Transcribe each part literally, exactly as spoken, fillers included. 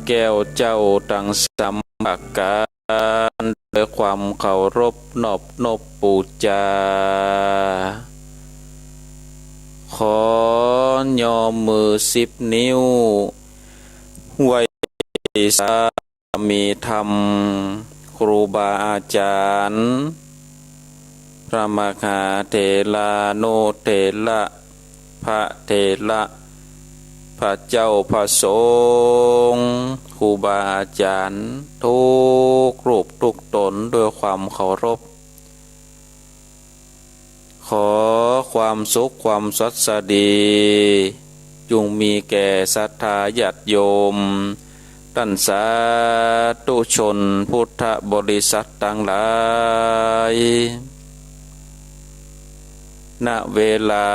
แก้วเจ้าตังสามประก๋าน ด้วยความเคารพนอบนบปู๋จา ขอย่อมือสิบนิ้ว ไหว้สามีธรรม ครูบาอาจ๋ารย์ พระมหาเถรานุเถระ พระเถระ พระเจ้าพระสงฆ์ ครูบาอาจ๋ารย์ ทุกรูปทุกต๋น ด้วยความเคารพ ขอความสุขความสวัสดี จุ่งมีแก่ศรัทธาญาติโยม ต้านสาธุชนพุทธบริษัทตังหลาย ณ เวลา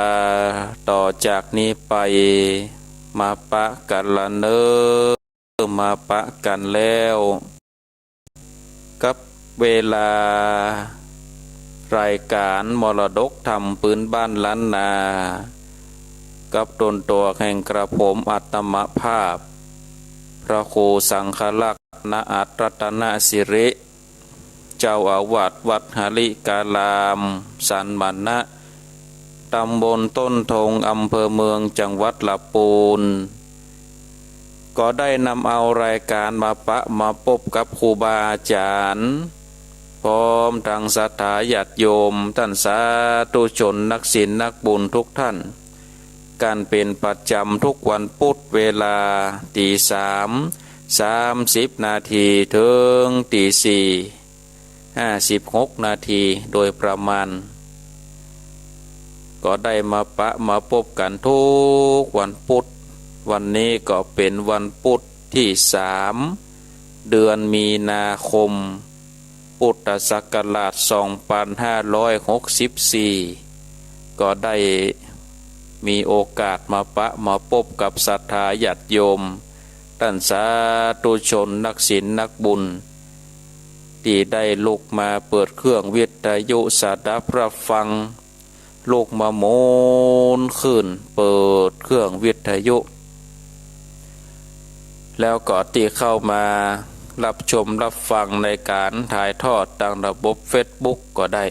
ต่อจากนี้ไป มาปะกั๋นละเน้อ มาปะกั๋นแล้ว กับเวลารายก๋านมรดกธรรมปื๊นบ้านล้านนา กับต๋นตั๋วแห่งกระผมอัตมภาพ พระครูสังฆรักษ์ ณ อัตรตนสิริ เจ้าอาวาสวัดหริการาม สันมณะ ตำบลต้นทง อำเภอเมือง จังหวัดลำปูน ก็ได้นำเอารายก๋านมาปะมาปบกับครูบาอาจ๋ารย์ พร้อมตังศรัทธาญาติโยม ต้านสาธุชนนักศีลนักบุญทุกท่าน กั๋นเป๋นประจ๋ำทุกวันปุธ เวลาตี๋สาม สามสิบนาที เถิงตี๋สี่ ห้าสิบหกนาที โดยประมาณ ก็ได้มาปะมาปบกั๋นทุกวันปุธ วันนี้ก็เป๋นวันปุธตี้สาม เดือนมีนาคม พุทธศักราชสองปันห้าร้อยหกสิบสี่ ก็ได้มีโอกาสมาปะมาปบกับศรัทธาญาติโยม ต้านสาธุชนนักศีลนักบุญ ตี้ได้ลุกมาเปิดเครื่องวิทยุสดับรับฟัง ลุกมาหมุนขึ้นเปิดเครื่องวิทยุ แล้วก็ตี้เข้ามารับชมรับฟังในก๋านถ่ายทอดตางระบบเฟซบุ๊กก็ได้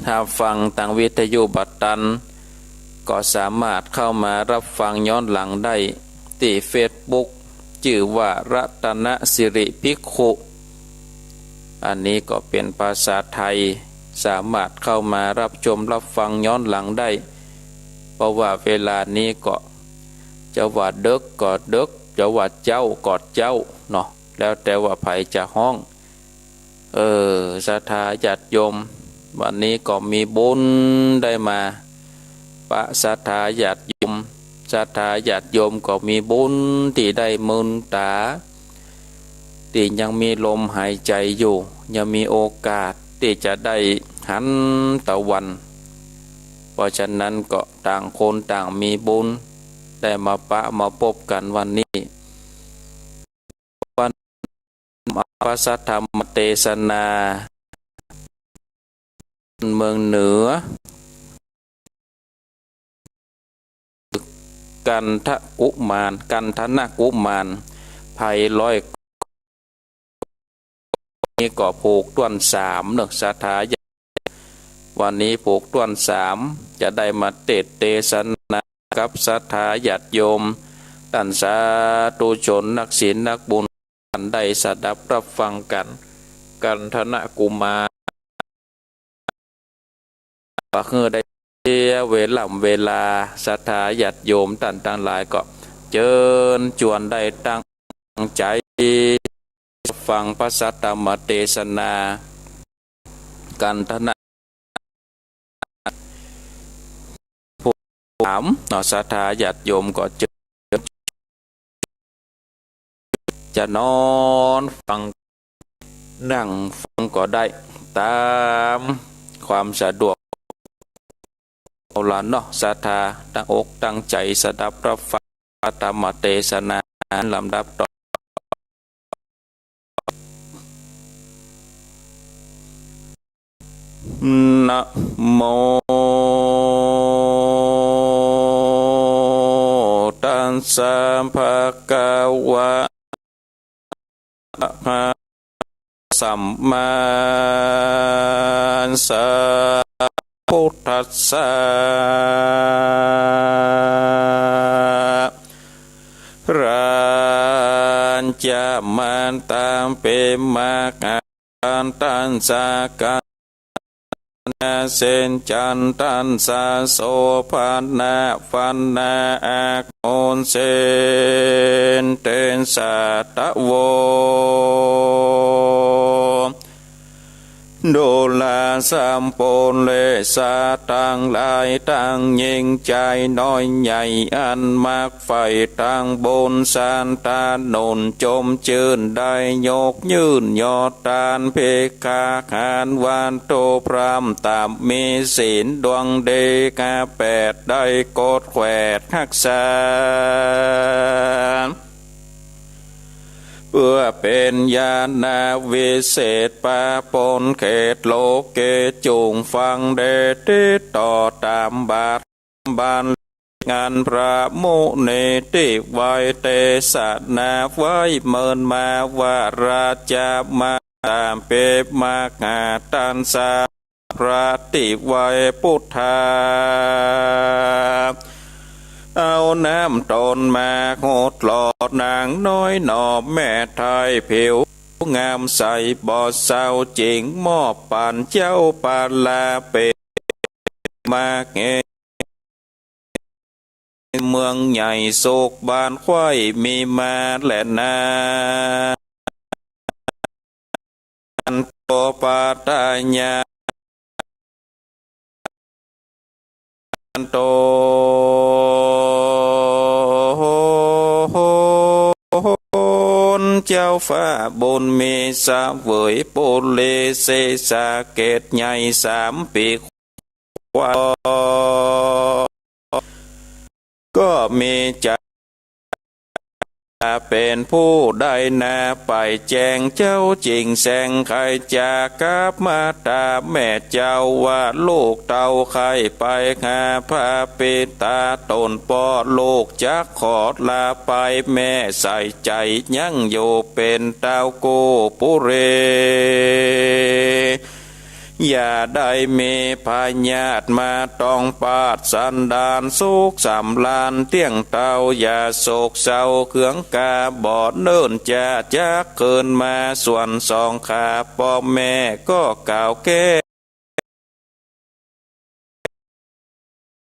ถ้าฟังตางวิทยุบ่ตัน ก็สามารถเข้ามารับฟังย้อนหลังได้ตี้เฟซบุ๊ก จื้อว่ารัตนสิริภิกขุ อันนี้ก็เป๋นภาษาไทย สามารถเข้ามารับชมรับฟังย้อนหลังได้ เพราะว่าเวลานี้ก็จะว่าเดิ็กก็เดิ็ก จะว่าเจ๊าก็เจ๊าเนาะ แล้วแต่ว่าใผจะฮ้อง เออ ศรัทธาญาติโยม วันนี้ก็มีบุญได้มาปะศรัทธาญาติโยม ศรัทธาญาติโยมก็มีบุญตี้ได้มืนต๋า ตี้ยังมีลมหายใจ๋อยู่ ยังมีโอกาสตี้จะได้หันตะวัน เพราะฉะนั้นก็ต่างคนต่างมีบุญ ได้มาปะมาปบกั๋นวันนี้ วัน พระสัทธรรมเตสนา เมืองเหนือ กันทกุมาร กันทนกุมาร ไพร้อย นี่ก็ผูกต้วนสามเนาะ ศรัทธาญาติ วันนี้ผูกต้วนสาม จะได้มาเตสน์เตสนากับศรัทธาญาติโยม ต้านสาธุชนนักศีลนักบุญ อันได้สดับรับฟังกั๋น กันทนกุมาร ว่าหื้อได้เสียเวล่ำเวลา ศรัทธาญาติโยมต้านตังหลายก็เจิญจวนได้ตั้งใจ๋ฟังพระสัทธรรมเตสนา กันทน ถามเนาะ ศรัทธาญาติโยมก็จะ จะนอนฟัง นั่งฟังก็ได้ ต๋ามความสะดวก เอาละเนาะ ศรัทธาตั้งอกตั้งใจ๋สดับรับฟัง พระธรรมเตสนาลำดับต่อ นะโม ตัส สสะ ภะคะวะ อะระหะ สัมมาสัมพุทธัสสะ พระจะมาตามเปมา กันตัสสะ กัน เสนจันตัสสะ โสภะนะ ภะนะ อะโก เสน เตสะ ตะโว ดูราสัพปุเรสะตังหลาย ตังยิ่งใจ๋น้อยใหญ่ อันมักใฝ่ตังบุญสันตาหนุน จมจื้นได้ยกยื่นยอดตาน ภิกขาหาร วัตถุพร่ำ ตามมีศีลดวงดี กาแปดได้กดแขวดฮักษา เปื้อเป๋นญาณวิเศษ ปะปนเขตโลเก จุ่งฟังเดชติดต่อต๋ามบาท บาลี อันพระมุนีตี้ไหว้เตสนาไว้ เมินมาวาราจะมาตามเปมา หาตัสสะ พระตี้ไหว้พุทธา เอาน้ำตนมาหดหล่อนางน้อยหน่อแม่ไท้ ผิวงามใสบ่เศร้า จึงมอบปันเจ้าปาลา เป๋นมากแห่ง เมืองใหญ่สุขบ้านใคร่มีมาแลนา อันโตปัตตาญา อันโต เจ้าฟ้าบุญมีเสวยปุเรศเสสะเกศใหญ่สามปีก ก็มีจัก เป๋นผู้ได้นาไปแจ้งเจ้า จึงแสงไขจักกลับมาต๋ามแม่เจ้าว่า ลูกเต้าใค่ไปหาพระปิตาต๋นป้อ ลูกจักขอลาไป แม่ใส่ใจ๋ยั้งอยู่เป๋นเต้ากู้ปุเร อย่าได้มีพยาธิมาต้องปาดสันดาน สุขสำราญเตี้ยงเต้า อย่าโศกเศร้าเคืองกา บ่เนิ่นจะจักคืนมา ส่วนสองข้าป้อแม่ก็กล่าวแก้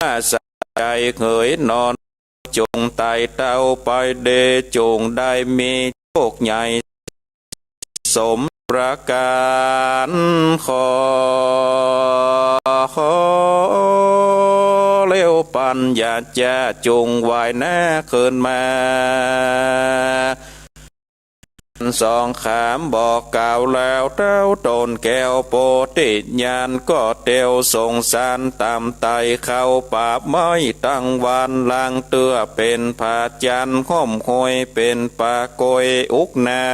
อาศัยเหยนอน จุ่งไต่เต้าไปเด จุ่งได้มีโชคใหญ่สมประก๋าน ขอเร็วปัญญาจะจุ่งไหว้หน้าคืนมา สองข้าบอกกล่าวแล้ว เต้าต๋นแก้วโพธิญาณก็เตียวสงสาร ต๋ามไต่เข้าป่าไม้ตังวาน ลางเตื้อเป๋นผาจันทร์ ห้อมห้อยเป๋นป่ากล้วยอุกนา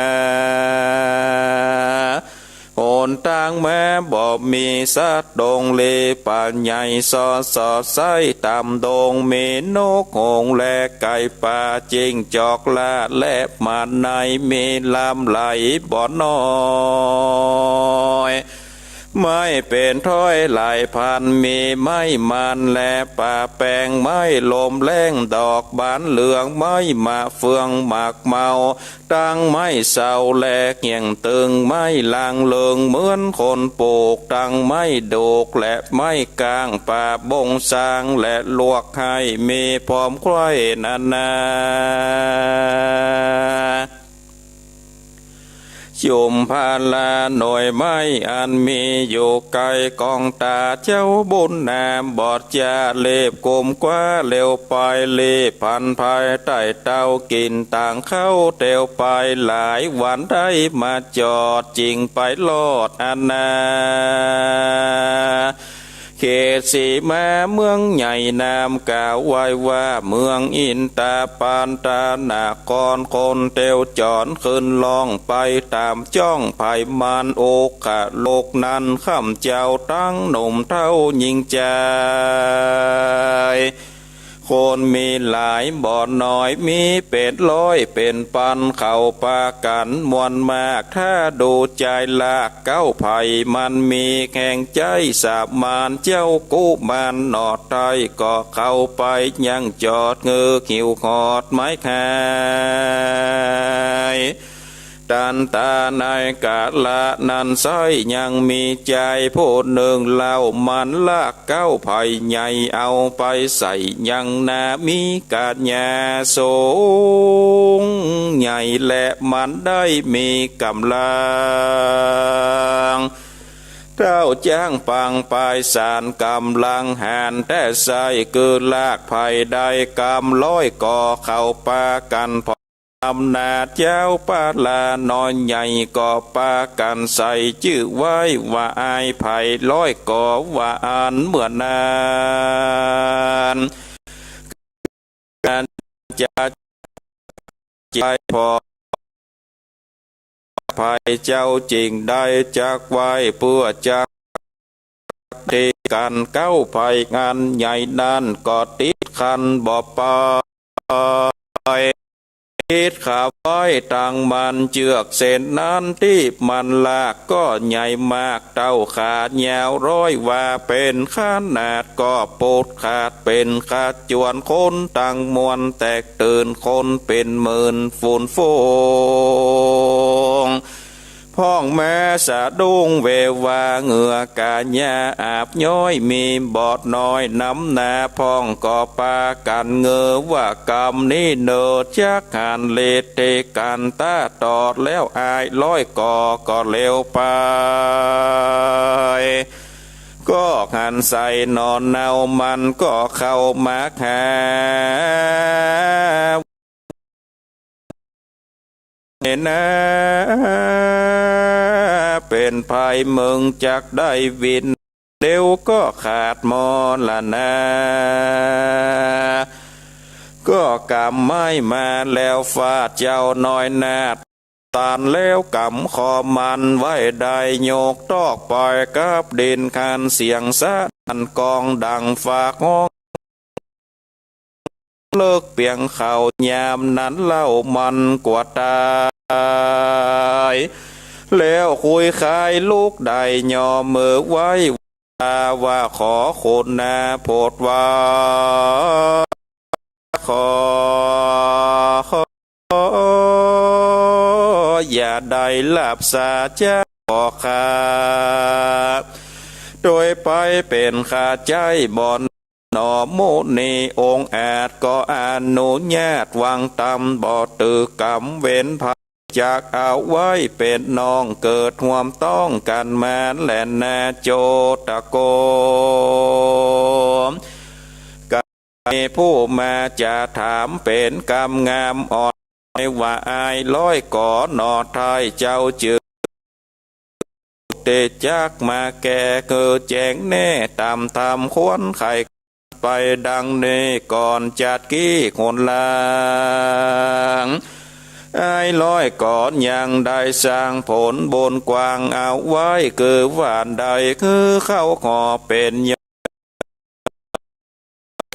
หนตางมาบ่มีสัตว์ดงเล ป่าใหญ่สอดสอดใสต๋ามดง มีนกหงส์และไก่ป่า จิ้งจอกลาแลบหมาใน มีลำไหลบ่น้อย ไม้เป๋นถ้อยหลายพัน มีไม้มันและป่าแปง ไม้ลมแล้งดอกบานเหลือง ไม้มะเฟืองหมากเมา ตังไม้เสาและเหี่ยงตึง ไม้ลางเลิงเหมือนคนปลูก ตังไม้ดูกและไม้ก้าง ป่าบงซางและลวกไฮ่ มีพร้อมใคร่นานา ชุมพาลาหน่วยไม้อันมีอยู่ใก้กองต๋า เจ้าบุญนาบอดจะรีบกุมคว้า เร็วไปรีบพลันภายใต้เต้า กิ๋นตางข้าวเตียวไปหลายวัน ได้มาจอดจึงไปรอดอันนา เขตสีมาเมืองใหญ่นามกล่าวไว้ว่า เมืองอินตาปานตานคร คนเตียวจ๋อนขึ้นล่องไปต๋ามจ้องไผมัน โอคะโลกนั้นค่ำเจ้าตังหนุ่มเฒ่าญิงจาย คนมีหลายบ่น้อย มีเป๋นร้อยเป๋นปัน เขาปากั๋นมวลมาก ถ้าดูจายลากเก๊าไพร่ มันมีแห่งใจ๊สมาน เจ้ากุมารหน่อไต้ ก็เข้าไปยังจอด เงื้อหิ้วฮอดไม้ขาย ตันตาในกาละนั้นไส้ ยังมีจายผู้นึ่งเล่า มันลากเก๊าไพร่ใหญ่ เอาไปใส่ยังนา มีกัญญาสูงใหญ่ และมันได้มีก๋ำลัง เต้าจ๊างปางปายสาร ก๋ำลังหาญแต๊ไส้ คือลากไพร่ได้กำร้อยก่อ เขาปากั๋นผ่อน อำนาจเจ้าปาลาน้อยใหญ่ ก็ปากั๋นใส่จื้อไว้ว่าอ้ายไพร่ร้อยก่อ ว่าอั้นเมื่อนั้น กัญญาจายผ่อน ไพร่เจ้าจึงได้จักไว้ เปื้อจัก ตี้กั๋น เก๊าไพร่อันใหญ่นั้น ก็ติดคันบ่ไป ติดขาไว้ตังมัน เจื้อกเส้นนั้นตี้มันลากก็ใหญ่มาก เต้าขายาวร้อยวา เป๋นขนาดก็ปุดขาด เป๋นขจวน คนตังมวลแตกตื่น คนเป๋นหมื่นฝูนฝูง พ่องมาสะดุ้งเววา เหงื่อกัญญาอาบย้อย มีบ่น้อยน้ำหน้าพ่อง ก็ปากั๋นเงื้อว่ากำนี้เนิด จักหันฤทธิกั๋นต้าตอด แล้วอ้ายร้อยก่อก็เร็วไป ก็หันใส่หน่อเนา มันก็เข้ามาหา เน่นา เป๋นไพร่มึงจักได้วิน เดี๋ยวก็ขาดมรณา ก็กำไม้มาแล้วฟาดเจ้าน้อยนาด ตันแล้วกำคอมันไว้ได้ ยกตอกปอยกับดิน คันเสียงสนั่นก้องดังฟากฮ้อง เลิกเปียงเขา ยามนั้นเล่ามันกั๋วต๋าย แล้วคุยคายลุกได้ ย่อมือไหว้ว่า ว่าขอคุณนาโผดว่า ขอ อย่าได้หลับสาจ๊ะ ขอข้า โดยไปเป๋นข้าใจ๊บ่หนอ มุนีองค์อาจก็อนุญาต วางต๋ามบ่ถือกำ เว้นไพร่จักเอาไว้เป๋นน้อง เกิดฮ่วมต้องกั๋นมาแลนา โจตโก มีผู้มาจะถามเป๋นกำงามอ่อน ว่าอ้ายร้อยก่อหน่อไท้ เจ้าจึง เตจักมาแก้หื้อแจ้งแน่ ต๋ามธรรมควรไขไปดังนี้ก่อน จัดกี้หนหลัง อ้ายร้อยก่อยังได้สร้างผลบุญกว้างเอาไว้ คือว่าได้หื้อเข้าหอเป๋น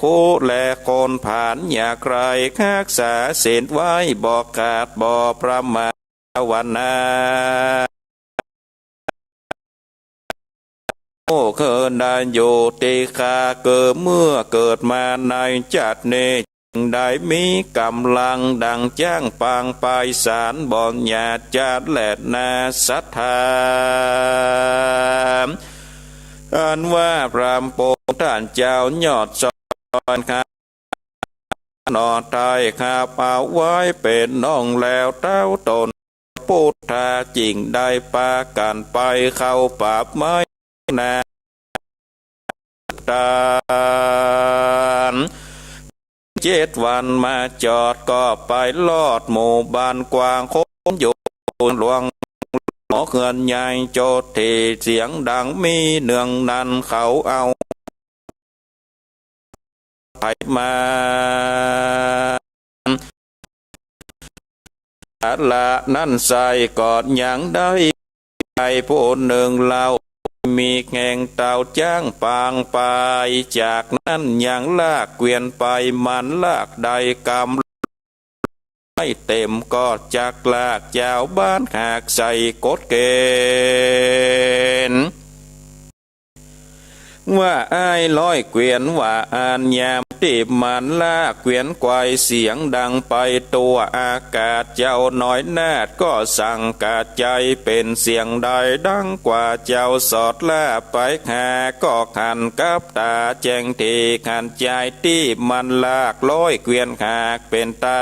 คู่และคนผ่าน อย่าใคร่ฮักษาศีลไว้ บ่ขาดบ่ประมาทภาวนา โอ้ คือได้อยู่ตี้ข้า คือเมื่อเกิดมาในจัดนี้ จึงได้มีก๋ำลังดังจ๊างปางปายสาร บ่หยาดจาดแลนา ศรัทธา อันว่าพระผู้ท่านเจ้ายอดสวรรคา หน่อไท้ขับเอาไว้เป๋นน้องแล้วเต้าต๋น พุทธาจึงได้ปากั๋นไปเข้าป่าไม้นา ตาน เจ็ดวันมาจอดก็ไปลอดหมู่บ้านกว้าง คนอยู่หลวงหอเฮือนใหญ่ โจทย์เสียงดังมีเนืองนั้น เขาเอาไพร่มา ละนั้นไส้ก็ยังได้ ไพร่ผู้นึ่งเล่า มีแฮงเต้าจ๊างปางไป จากนั้นยังลากเกวียนไป มันลากได้กำ ไม่เต็มก็จักลาก จาวบ้านหากใส่กฎเกณฑ์ ว่าอ้ายร้อยเกวียนว่าอั้น ยามตี้มันลากเกวียนไกว เสียงดังไปทั่วอากาศ เจ้าน้อยนาฏก็สั่งกระจาย เป๋นเสียงใดดังกว่า เจ้าสอดล่าไปหา ก็หันกับต๋าแจ้งเถิง หันจายตี้มันลากร้อยเกวียนหาก เป๋นต๋า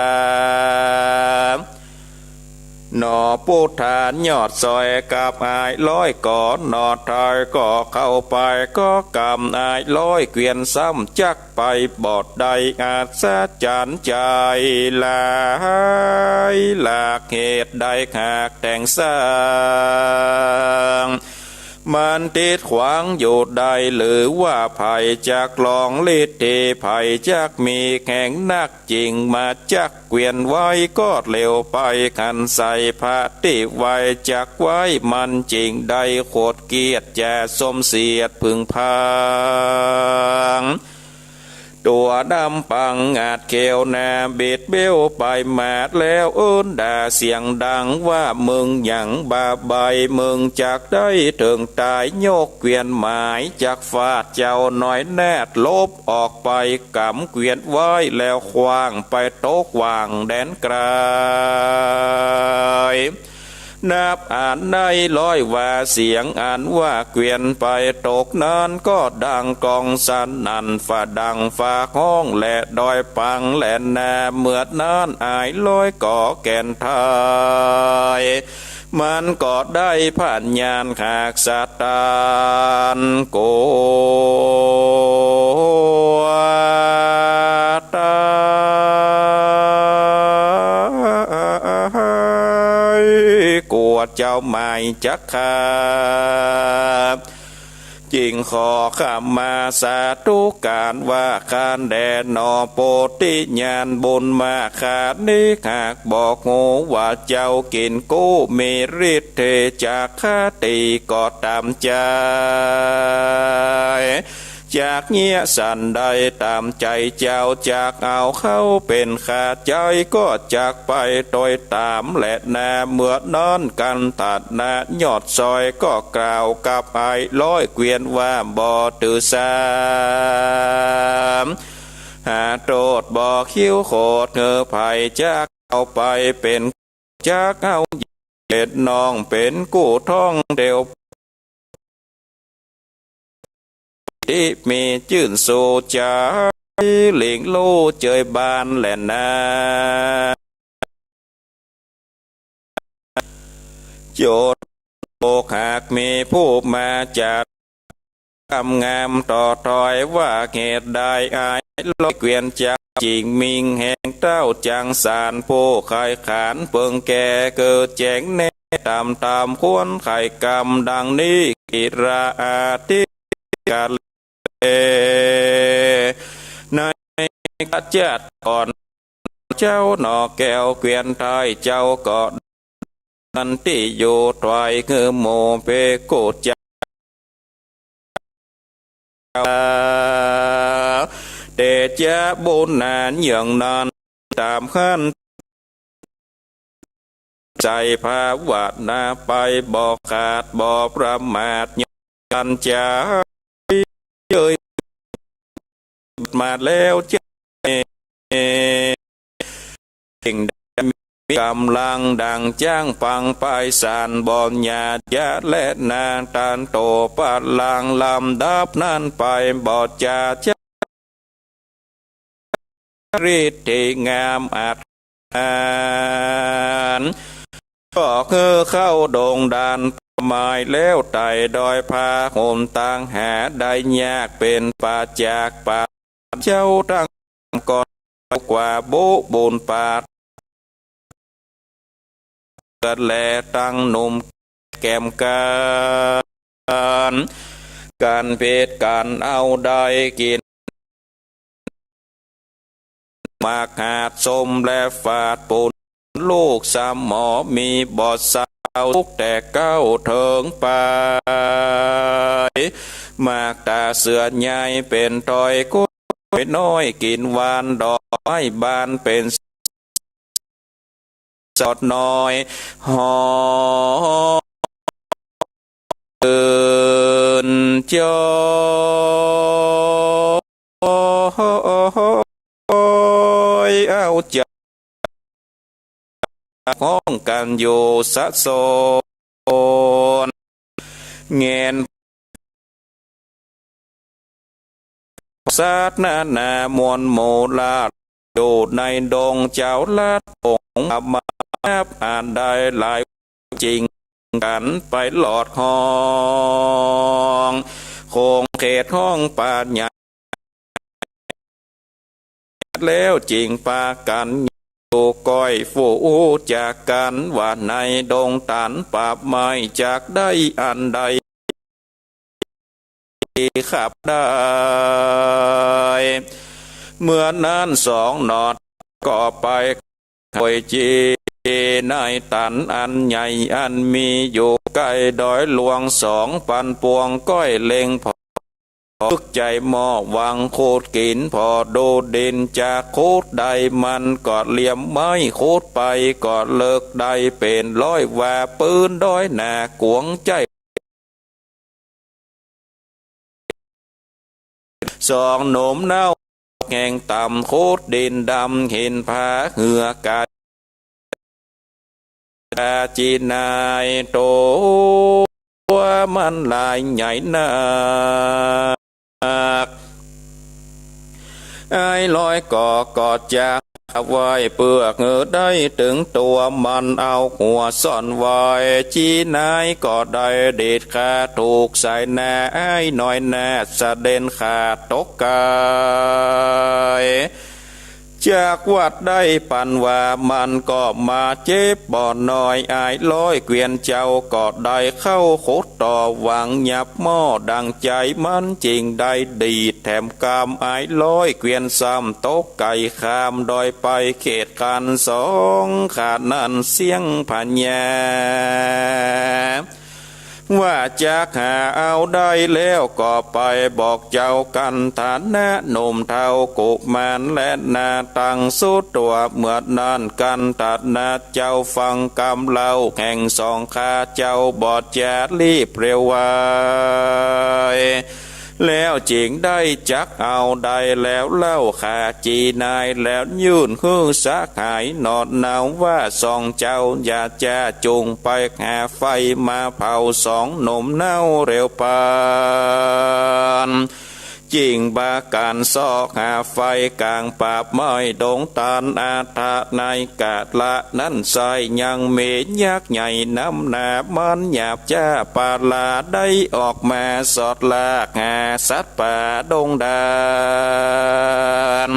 หนอ ผู้ต้านยอดซอยกับอ้ายร้อยก๋อ หนอไทยก็เข้าไป ก็กำอ้ายร้อยเกวียน ซ้ำจักไปบ่ได้ อัศจรรย์ใจ๋หลาย หลากเหตุใดหากแต๊งสร้าง มันติดขวางอยู่ได้ หรือว่าใผจักลองฤทธิ์ ใผจักมีแฮงนัก จึงมาจักเกวียนไว ก็เร็วไป หันใส่พระตี้ไวจักไว มันจึงได้โขดเกียรติ จะสมเสียดผึ่งพาง ตั๋วดำปังอาดเขียวหน้า บิดเบี้ยวไปมาแล้ว เอิ้นด่าเสียงดังว่า มึงหยังบ้าใบ้ มึงจักได้เถิงต๋าย ยกเกวียนหมายจักฟาด เจ้าน้อยนาฏหลบออกไป กำเกวียนไว้แล้วขว้างไปตกหว่างแดนไกล นับอันได้ร้อยว่า เสียงอันว่าเกวียนไปตกนั้น ก็ดังกองสนั่น ฟ้าดังฟ้าฮ้อง และดอยปังแหลนนา เมื่อนั้นอ้ายร้อยก๋อแก่นไทย มันก็ได้พยานหากสะตาน โกฏา กั๋วเจ้าหมายจักข้า จึงขอขมาสาธุก๋านว่า ข้าแด่หนอ โพธิญาณบุญมา ข้านี้หากบอกฮู้ว่า เจ้ากิ๋นกู้มีฤทธิ์เท จักคติก็ต๋ามใจ๋ จักเยียะสันใดต๋ามใจ๋เจ้า จักเอาเข้าเป๋นข้าใจ๋ ก็จักไปตวยต๋าม แหละนา เมื่อนั้นกันตนาดยอดซอย ก็กล่าวกับอ้ายร้อยเกวียนว่า บ่ถือสา หาโต้ษบ่คิวโขด หื้อใผจักเอาไปเป๋น จักเอาเย็ดน้องเป๋นกู้ท้องเตียว ตี้มีจื้นสูจ๋า หลิงลู่เจยบานแหละนา โจทย์โอกหากมีผู้มาจัด กำงามต่อถอยว่า เหตุใดอ้ายร้อยเกวียนจักจึงมิ่งแห่งเต้าจังสาร ผู้ใค่ขานเปิงแก่เกิดแจ้งแน่ ต๋ามต๋ามควรใค่กำดังนี้ กิราอาทิกาเล ในกาลจัดก่อน เจ้าหนอแก้วเกวียนไทย เจ้าก็ นั้นตี้อยู่ถวาย คือหมู่เปโกจัก เตจะบุญนานอย่างนั้น ต๋ามหั้น ใจ๋ภาวนาไป บ่ขาดบ่ประมาท ยันจะเย้ยมาแล้วเจ้า เองได้มีก๋ำลังดังจ๊างปังไป สานบ่หยาดยะและนา ตันโตปะลังลำดับนั้นไป บ่จาจะ ฤทธิ์งามอัดหาน ก็คือเข้าดงด่านหมายแล้ว ไต่ดอยผาหนตางหาได้ยาก เป๋นป่าจากป่า เจ้าตั้งก่อนกว่าบุบุญปาด เกิดแลตั้งหนุ่มแก่มก๋าน ก๋านเพ็ดก๋านเอาได้กิ๋น หมากหาดส้มและฝาดปูน ลูกสามหมอมีบ่สา าวสุขแต่เก๊าเถิงไป มากต๋าเสือใหญ่เป๋นต้อย ก๋วยน้อยกิ๋นหวาน ดอกไม้บานเป๋น สอดน้อย หอม ตื่นจอยเอาใจ๋ ฮ้องกั๋นอยู่สะสน แงน สัตว์นานา มวลหมู่ลาด อยู่ในดง เจ้าลัดหลงมานับอันใดหลาย จึงกั๋นไปหลอดห้อง คงเขตห้องป่าใหญ่ แล้วจึงปากั๋นอยู่ก้อย ฟู้จักกั๋นว่าในดงตันป่าไม้ จักได้อันใด ขับได้ เมื่อนั้นสองหนอก็ไป โดยจี๋ในตันอันใหญ่ อันมีอยู่ใก้ดอยหลวงสองปันปวง ก้อยเล็งผ่อ ตึกใจ๋หม้อหวังขุดกิ๋น ผ่อดูดินจะขุดได้ มันก็เหลี่ยมไม้ ขุดไปก็เลิกได้เป๋นร้อยวา ปื๊นดอยหน้ากวงใจ๋ สองหนุ่มเนาแห่งต่ำ ขุดดินดำ หินผาเหือไก่ จี๋นาย ตั๋วมันหลายใหญ่นัก อ้ายลอยก็ ก็จะไว้เปื้อหื้อได้ตึงตั๋วมัน เอาหัวซ่อนไว้ จี๋นายก็ได้ดีดขาถูกสายหน้าอ้ายน้อย หน้าสะเด็นขาดตกไกล จากวัดได้ปันว่า มันก็มาเจ็บบ่น้อย อ้ายลอยเกวียนเจ้าก็ได้เข้าขุดต่อ หวังหยับหม้อดังใจ๋มัน จึงได้ดีดแถมกำ อ้ายลอยเกวียนซ้ำตกไกลข้ามดอยไป เขตคันสองข้านั้นเสี้ยงพญา ว่าจักหาเอาได้แล้วก็ไปบอกเจ้ากันทานะ หนุ่มเฒ่ากุมารและนาตังสุดตั๋ว เมื่อนั้นกันทานะเจ้าฟังกำเล่าแห่งสองข้าเจ้า บ่จะรีบเร็วไว แล้วจึงได้จักเอาได้แล้วเล่า ข้าจี๋นายแล้วยื่นหื้อสหายหนอดเนาว่า สองเจ้าอย่าจะจุ่งไปหาไฟมาเผาสองหนุ่มเนาเร็วปาน จึงปากั๋นเซาะหาไฟก๋างป่าไม้ดงตัน อาถรรพ์ในกาละนั้นไส้ ยังมียักษ์ใหญ่นำหน้า มันหยาบจ้าปาลา ได้ออกมาสอดลากหาสัตว์ป่าดงดาน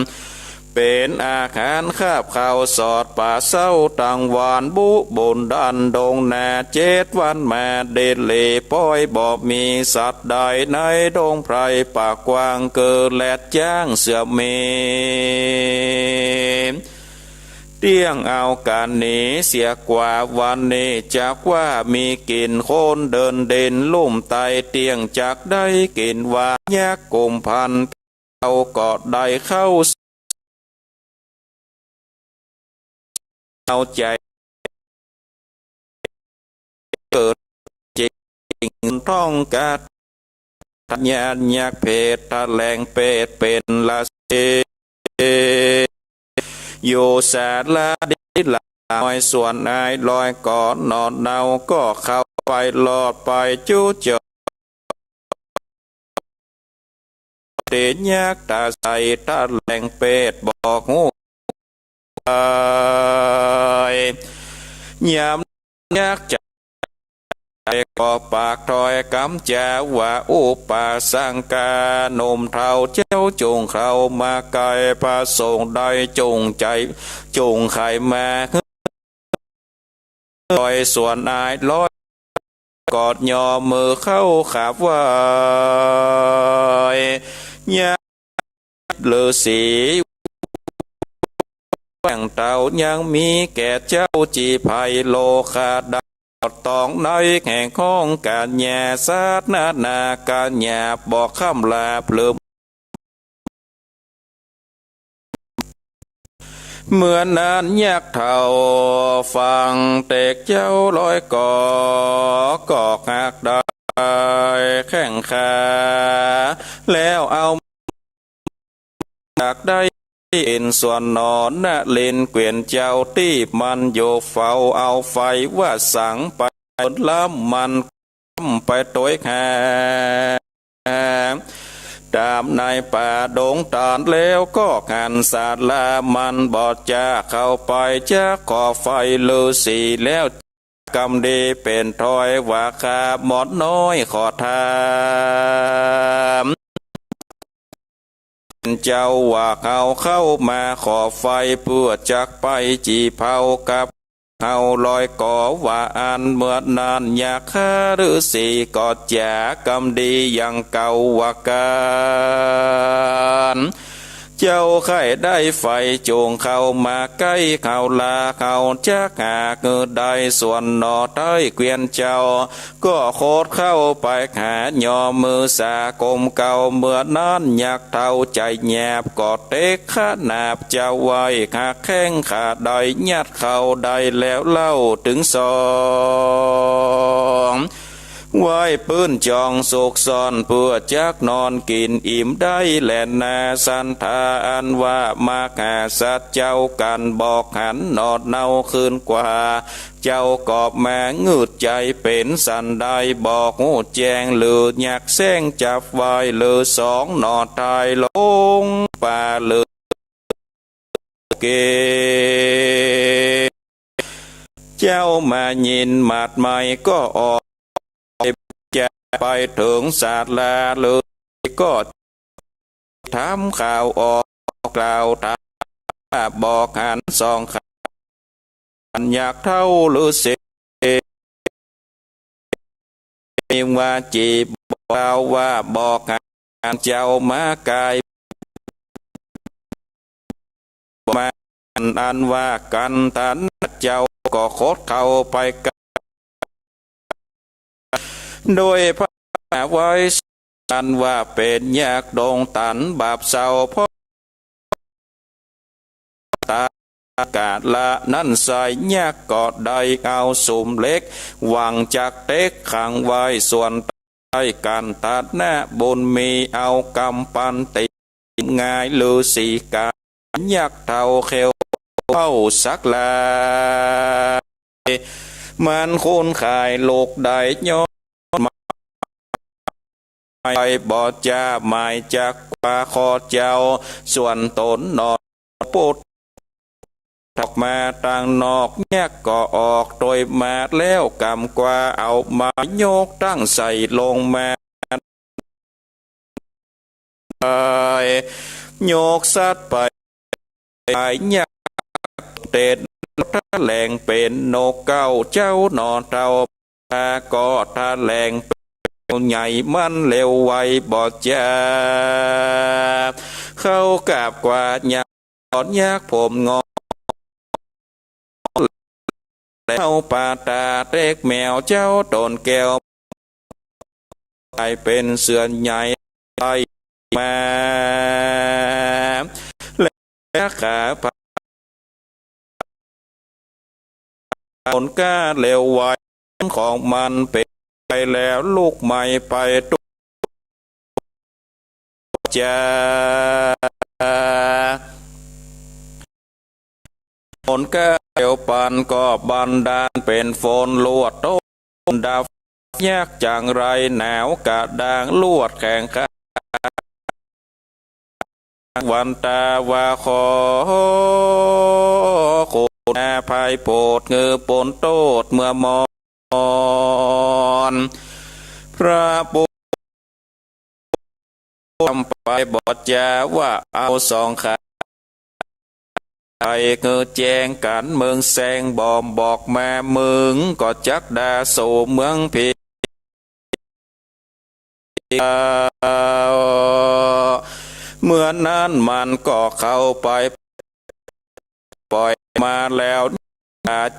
เป๋นอาหารคาบข้าวสอดป่าเศร้าตังวาน บุบนดันดงนา เจ็ดวันมาเด็ดเหล่ ป้อยบ่มีสัตว์ใดในดงไพรป่ากว้าง เกิดแลดจ๊างเสือเม เตี้ยงเอากั๋นหนีเสียกว่า วันนี้จักว่ามีกิ๋น คนเดินเด่นลุ่มไต้เตี้ยง จักได้กิ๋นว่ายักษ์กุมพันธ์ เฮาก็ได้เข้า เอาใจ๋ เกิดจริงต้องกา ทะยานยักษ์เปรต แถลงเปรตเป๋นราศี อยู่สาลาดิลาน้อย ส่วนอ้ายลอยก่อนหนอดเนา ก็เข้าไปลอดไปจุจอ เตยักษ์ต๋าใส ทะแหลงเปรตบอกฮู้ ยามยักษ์จะก็ปากถ้อยกำจ๋าว่า อุปาสังกา หนุ่มเฒ่าเจ้าจงเข้ามาใก้ พระสงฆ์ได้จงใจ๋ จงไขมา ลอยส่วนอ้ายลอย กอดย่อมือเข้าขาบไหว้ ยักษ์ฤๅษี แหว่งเต้ายังมีแก่เจ้า จีไพโลคาดา ต๋องในแห่งห้องกัญญา สาธนากัญญา บ่ค่ำลาเปลือ เมื่อนั้นยักษ์เฒ่าฟังเตกเจ้าลอยก่อ ก็หากได้แข้งขา แล้วเอา อยากได้เอ็นส่วนหนอ นเรนทร์เกวียนเจ้าตี้มันอยู่เฝ้า เอาไฟว่าสังไปล้ำมัน ไปตวยหา ต๋ามในป่าดงตาด แล้วก็หันสารามัน บ่จะเข้าไปจัก ขอไฟฤๅษีแล้ว กำดีเป๋นถ้อยว่า ข้าหม่อมน้อยขอถามเจ้าว่า เฮาเข้ามาขอไฟเปื้อจักไปจี่เผากับเฮาลอยก่อ ว่าอั้น เมื่อนั้นยักษ์ฤๅษีก็จ๋ากำดีอย่างเก่าว่า ก๋านเจ้าใค่ได้ไฟจุ่งเข้ามาใก้เฮาลา เฮาจักหาหื้อได้ส่วนหนอ ไท้เกวียนเจ้า ก็โคตรเข้าไปหา ย่อมือสาคมเก่า เมื่อนั้นยักษ์เฒ่าใจ๋หยาบ ก็เตกขนาบเจ้าไว้ หากแข้งขาได้ยัดเข้าได้แล้วเล่า ตึงสองไว้ปื้นจ่องซุกซ่อน เปื้อจักนอนกิ๋นอิ่มได้แลนา สันธาอันว่ามหาสัตว์เจ้า กันบอกหันหนอเนาคืนกว่า เจ้าก็มางืดใจ๋เป๋นสันใด บ่ฮู้แจ้งหรือ ยักษ์แสงจับไว้หรือ สองหนอทายลงป่าหรือ เก เจ้ามายินหมัดใหม่ก็ออก จะไปเถิงศาลาฤๅษี ก็ถามข่าวออก กล่าวถามว่า บอกหันสองข้า ยักษ์เฒ่าฤๅษี ว่าจีบอกเล่าว่า บอกหันเจ้ามากายมา อันว่ากันตันเจ้าก็โคตรเข้าไปกัน โดยพระไว้ อันว่าเป๋นยักษ์ดงตันบาปเศร้า เพราะตากาละนั้นไซร้ ยักษ์ก็ได้เอาสุมเหล็ก หวังจักเตกขังไว้ ส่วนใต้กันตันบุญมี เอากำปั้นตี ง่ายฤๅษีกา ยักษ์เฒ่าเขียวเว้าสักลาย มันคนขายลูกได้ย้อนมา ไปบ่จะหมายจักว่าขอเจ้า ส่วนต๋นหนอ ปุด ออกมาตางนอก ยักษ์ก็ออกตวยมาแล้ว กำกว่าเอาไม้ยกตั้งใส่ลงมา ยกสัตว์ไป ยักษ์เตนแถลงเป๋นนกเก้าเจ้าหนอเฒ่า ก็แถลงเป๋นใหญ่มันเร็วไวบ่จะเข้ากราบกว่า ยัง ต๋อนยักษ์ผมงอก แล้วปาตาเตกแมวเจ้าต๋นแก้ว กลายเป๋นเสือใหญ่ไล่มา แล้วขาผา ผลกล้าเร็วไว ของมันเป๋นไปแล้ว ลุกไหม้ไปตุ๊ จะ ผลกล้าเร็วปันก็บันดาลเป๋นฝนลวดตกดับ ยักษ์จังไรหนาวกระด้างลวดแข็งขัน วันตาว่าขอคุณอภัยโผดเงือปนโต้ษเมื่อมอนพระปุทธ ไปบ่จะว่าเอาสองขา ไปเงือแจ้งกันเมืองแสง บ่บอกมาเมืองก็จักด่าสู่เมืองผี เมื่อนั้นมันก็เข้าไป ปล่อยมาแล้ว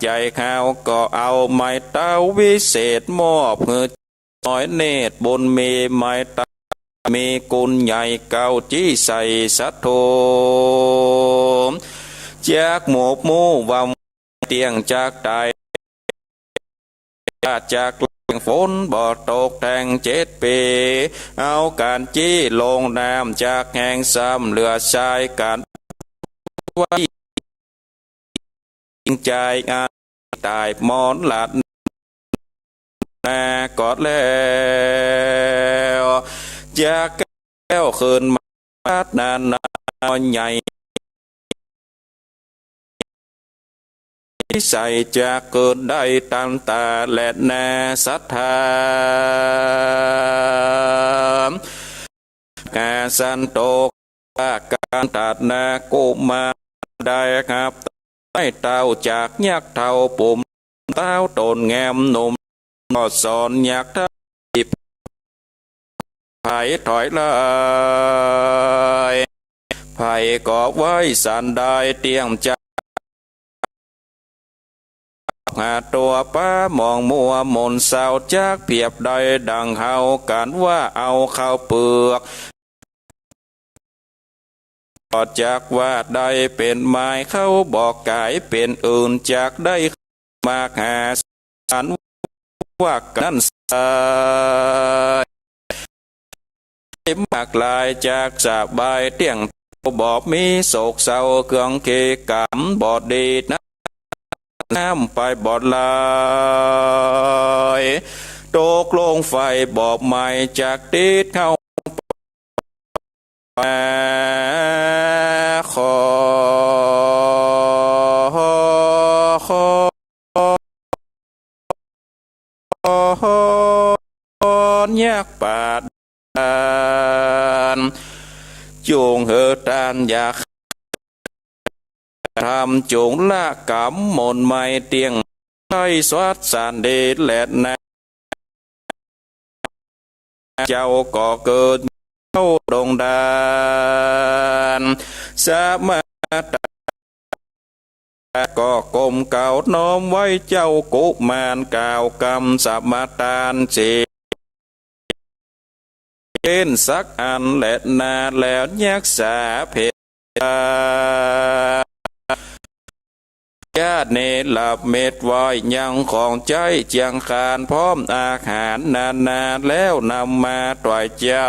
ใจ๋เฮาก็เอาไม้เต๊าวิเศษมอบหื้อ น้อยเนตรบุญมีไม้เต๊า มีกุณใหญ่เก้า จี้ใส่สัตว์ทุก จักหมู่หมู่ว่าเตี้ยงจักต๋าย จักแล้งฝนบ่ตกแต๊งเจ็ดปี๋ เอาก๋านจี้ลงน้ำจักแห้งซ้ำเหลือใจ๊ก๋านไว้ จ่ายอันต๋ายมรณะก็แล้ว จักแก้วคืนมานานาใหญ่ ใส่จักเกิดได้ตันต๋าแลนาศรัทธา กาสันโต ว่าก๋านตรัสนากุมารได้ฮับไม้เต๊าจากยักษ์เฒ่า ปุ๋มเต๊าต๋นแงมหนุ่ม ก็สอนยักษ์เฒ่า ตี้ใผถอยเลย ใผก็ไหว้สันได้เตี้ยงจัก หาตั๋วป๊ามองมัวหมุนเศร้าจักเปียบได้ดังเฮากั๋นว่าเอาข้าวเปลือก ก็จักว่าได้เป๋นไม้ เขาบอกก๋ายเป๋นอื่นจักได้มากหาสันว่ากั๋นใส่ มากหลายจักสบายเตี้ยง บ่มีโศกเศร้าเครื่องเคกรรมบ่ดีนะ น้ำไปบ่ไหล ตกลงไฟบ่ไหม้จักติดเฮา ขอ ขอ ขอ ยักษ์ปาดาน จุ่งหื้อต้านอยาก ธรรมจุ่งละกรรมมนต์ไม้เตี้ยง ใช้สวัสดิ์สันติแลนา เจ้าก็เกิดเข้าดงดาน สมาตาก็ก้มเกล้าน้อมไหว้เจ้ากุมารกล่าวกำสมาตานเส เล่นสักอันแลนา แล้วยักษาเพ ญาติเนรมิตไว้ยังของใจ๊เจียงคานพร้อมอาหารนานา แล้วนำมาถวายเจ้า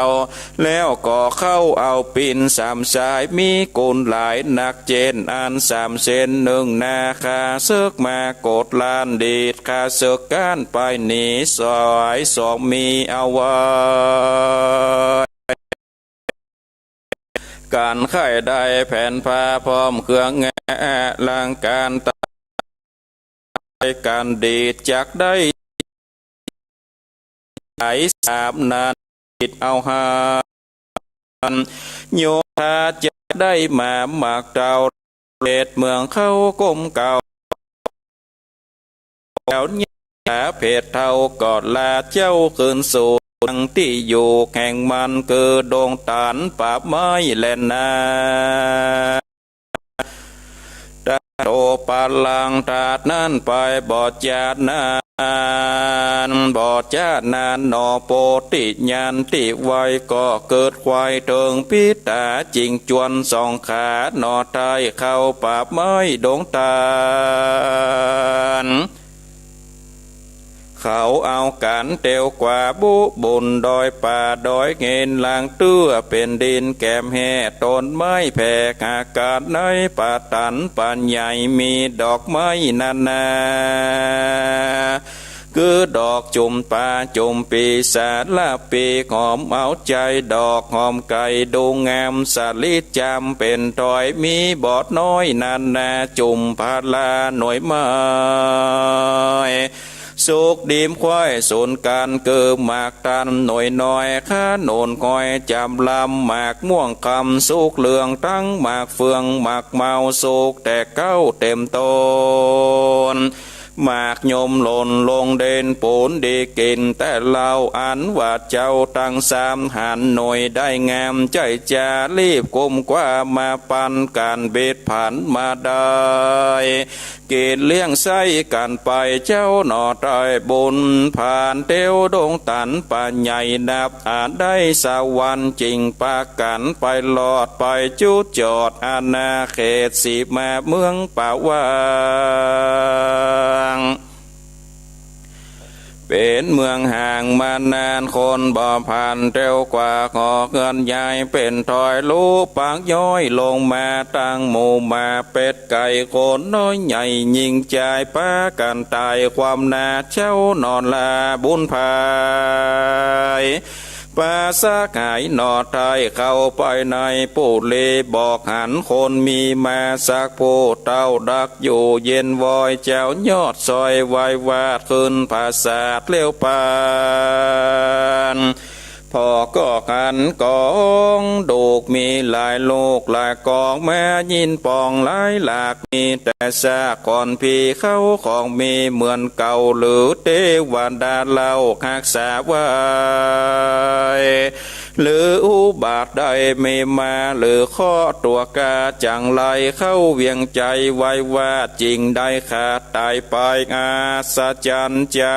แล้วก็เข้าเอาปิ่นสามสาย มีกุณหลายนัก เจ้นอันสามเส้นนึ่งนา ข้าศึกมาโกฏล้านดีด ข้าศึกก้านไปหนี สายสองมีเอาไว้ ก๋านใค่ได้แผนผ้าพร้อมเครื่องงา อลังก๋านต๋าย ก๋านดีดจักได้ สายสามนั้นดีดเอาหา โยธาจักได้มาหมากเต้า เวทเมืองเข้าก้มเกล้า แล้วญาติเพศเฒ่าก็ลาเจ้าคืนสู่ยังตี้อยู่แห่งมัน คือดงต๋าลป่าไม้แลนา ตะโตปะลังตราดนั้นไปบ่จาดนาน บ่จาดนานหนอ โพธิญาณตี้ไวก็เกิดไขว่เถิงปิดต๋า จิ่งจวนส่องขาหนอ ไต่เข้าป่าไม้ดงต๋าล เขาเอาก๋านเตียวกว่าบุบุญดอยป่าดอยเงิน หลังเตื้อเป๋นดินแกมแห่ต้นไม้แผ่อากาศในป่าต๋าลป่าใหญ่ มีดอกไม้นานา คือดอกจุมปาจุมปีสาละปี หอมเอาใจ๋ ดอกหอมไก่ดูงาม สะลิดจำเป๋นถ้อย มีบ่อน้อยนานา จุมพะลาหน่วยไม้ สุกดีมไขว่ศูนย์ก๋าน คือหมากต๋าลหน่วยน้อย ขนุนคอยจำลำ หมากม่วงคำสุกเหลือง ตึงหมากเฟืองหมากเมา สุกแตกเก๊าเต็มต้น หมากยมหล่นลงเด่นปูนดีกิ๋นแต่เล่า อันว่าเจ้าตังสามหันหน่วยได้งาม ใจ้จ๋ารีบกุมคว้ามาปันกั๋น บิดผันมาได้ กิ๋นเลี้ยงใส้กั๋นไป เจ้าหน่อได้บุญ ผ่านเตียวดงตันป่าใหญ่ นับอาจได้สวรรค์ จิ่งปากั๋นไปรอด ไปจุดจอดอาณาเขตสีมาเมืองป่าว่าง เป๋นเมืองห่างมานาน คนบ่ผ่านเตียวกว่า ก่อเฮือนย้ายเป๋นถอย ลุปากย้อยลงมา ตังหมู่หมาเป็ดไก่ คนน้อยใหญ่ญิงจาย ปากั๋นต๋ายความนา เจ้าหน่อลาบุญภาย ปาสักหายหน่อไท้เข้าไปในปุรี บอกหันคนมีมาสักผู้ เต้าดักอยู่เย็นวอย เจ้ายอดซอยไหว้วาดขึ้นผาสาทเลี้ยวปาน ผ่อก็หันกองดูกมีหลายลูกหลายกอง แม้ยินปองหลายหลาก มีแต่ซากก่อนผีเข้าของมีเหมือนเก่า หรือเตวดาเล่าฮักษาไว้ หรืออุบาทใดมีมา หรือเคราะห์ตั๋วกาจั่งไร เข้าเวียงใจ๋ไหว้วาด จิ่งได้ขาดต๋ายไป อัศจรรย์ใจ๋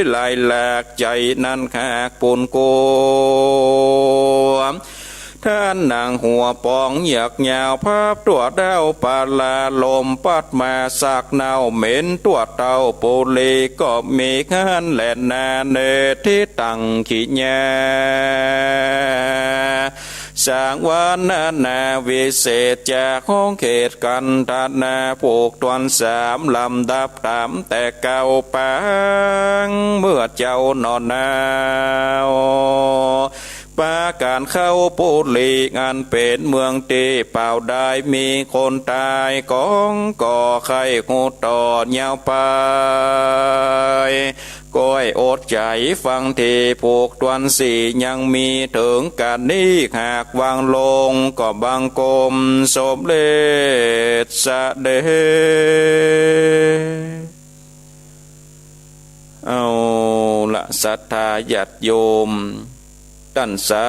หลายหลากใจ๋นั้นหากปูนกลัว ท่านหนังหัวป๋องเหยือกยาว พับตั๋วดาวปาลา ลมปั๊ดมาสักเนา เหม็นตั๋วเต้าปุรี ก็มีหั้นแหละนา เนติตังขิญา สางวานานาวิเศษ จากห้องเขตกันทนา ผูกต้วนสาม ลำดับต๋ามแต่เก่า ปางเมื่อเจ้าหน่อหนาว ปากั๋นเข้าปุรี อันเป๋นเมืองตี้เปล่าดาย มีคนต๋ายกอง ก็ใค่ฮู้ต่อยาวไป ก้อยอดใจ๋ฟังที ผูกต้วนสี่ยังมี เถิงก๋านนี้หากวางลง ก็บังคมสมเด็จเสด็จ เอาละ ศรัทธาญาติโยม ต้านสา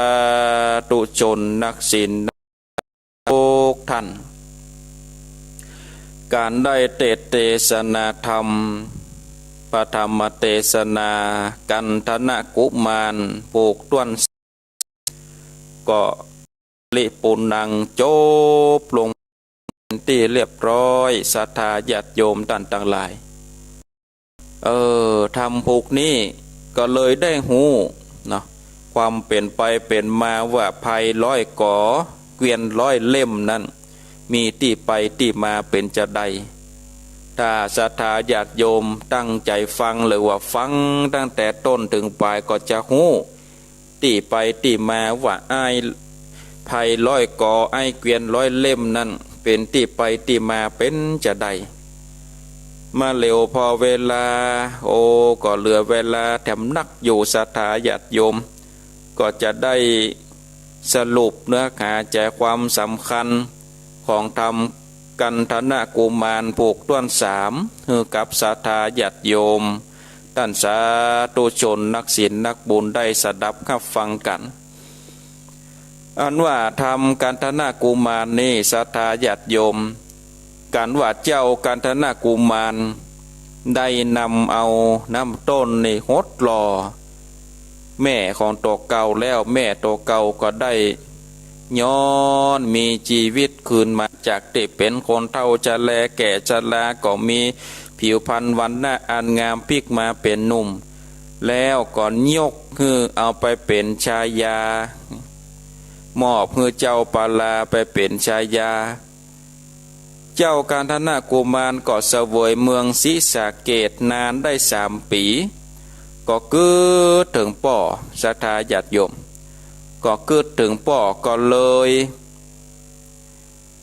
ธุชนนักศีลทุกท่าน ก๋านได้เตสน์เตสนาธรรม พระธรรมเตสนา กันทนะกุมาร ผูกต้วน ก็ปริปูรณัง จบลงเป๋นตี้เรียบร้อย ศรัทธาญาติโยมต้านตังหลาย เออ ธรรมผูกนี้ก็เลยได้ฮู้เนาะ ความเป๋นไปเป๋นมาว่า ไพร้อยก๋อ เกวียนร้อยเล่มนั้น มีตี้ไปตี้มาเป๋นจาใด ถ้าศรัทธาญาติโยมตั้งใจ๋ฟัง หรือว่าฟังตั้งแต่ต้นเถิงปาย ก็จะฮู้ ตี้ไปตี้มาว่า ไอ้ไพร้อยก๋อ ไอ้เกวียนร้อยเล่มนั้น เป๋นตี้ไปตี้มาเป๋นจาใด มาเหลียวผ่อเวลา โอ้ ก็เหลือเวลาแถมนักอยู่ ศรัทธาญาติโยม ก็จะได้สรุปเนื้อหาใจ๋ความสำคัญของธรรมกันทนะกุมารผูกต้วนสาม หื้อกับศรัทธาญาติโยม ต้านสาธุชนนักศีลนักบุญได้สดับฮับฟังกั๋น อันว่าธรรมกันทนะกุมารนี้ ศรัทธาญาติโยม ก๋านว่าเจ้ากันทนะกุมาร ได้นำเอาน้ำต้นนี้หดหล่อแม่ของตั๋วเก่าแล้ว แม่ตั๋วเก่าก็ได้ย้อนมีจีวิตคืนมา จากตี้เป๋นคนเฒ่าชะแลแก่ชรา ก็มีผิวพรรณวรรณะอันงามพลิกมาเป๋นหนุ่ม แล้วก็ยกหื้อเอาไปเป๋นชายา มอบหื้อเจ้าปาลาไปเป๋นชายา เจ้ากันทนะกุมารก็เสวยเมืองศรีสะเกษนานได้สามปี๋ ก็กึ๊ดเถิงป้อ ศรัทธาญาติโยม ก็กึ๊ดเถิงป้อ ก็เลย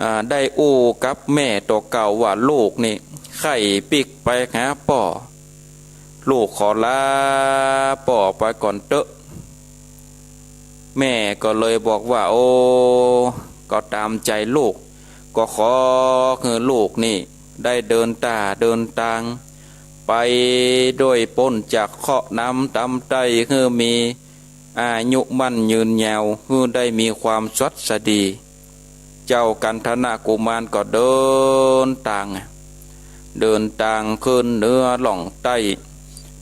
อ่า ได้อู้กับแม่ตั๋วเก่าว่า ลูกนี่ใค่ปิ๊กไปหาป้อ ลูกขอลาป้อไปก่อนเต๊อะ แม่ก็เลยบอกว่า โอ้ ก็ต๋ามใจ๋ลูก ก็ขอหื้อลูกนี่ ได้เดินต้าเดินตางไป โดยป๊นจากเคราะห์น้ำตำใต้ หื้อมีอายุมั่นยืนยาว หื้อได้มีความสวัสดี เจ้ากัณฑนกุมารก็เดินตาง เดินตางขึ้นเหนือล่องใต้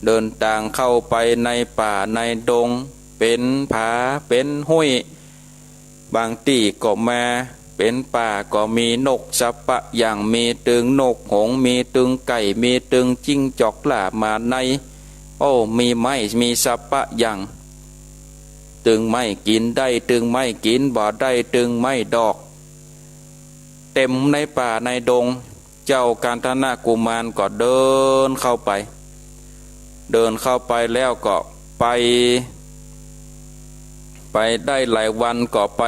เดินตางเข้าไปในป่าในดง เป๋นผาเป๋นห้วย บางตี้ก็แมเป๋นป่าก็มีนกสัปะอย่าง มีตึงนกหงส์ มีตึงไก่ มีตึงจิ้งจอกล่ามาใน โอ้ มีไม้ มีสัปะอย่าง ตึงไม้กิ๋นได้ ตึงไม้กิ๋นบ่ได้ ตึงไม้ดอก เต๋มในป่าในดง เจ้ากัณฑนกุมารก็เดินเข้าไป เดินเข้าไปแล้วก็ไป ไปได้หลายวันก็ไป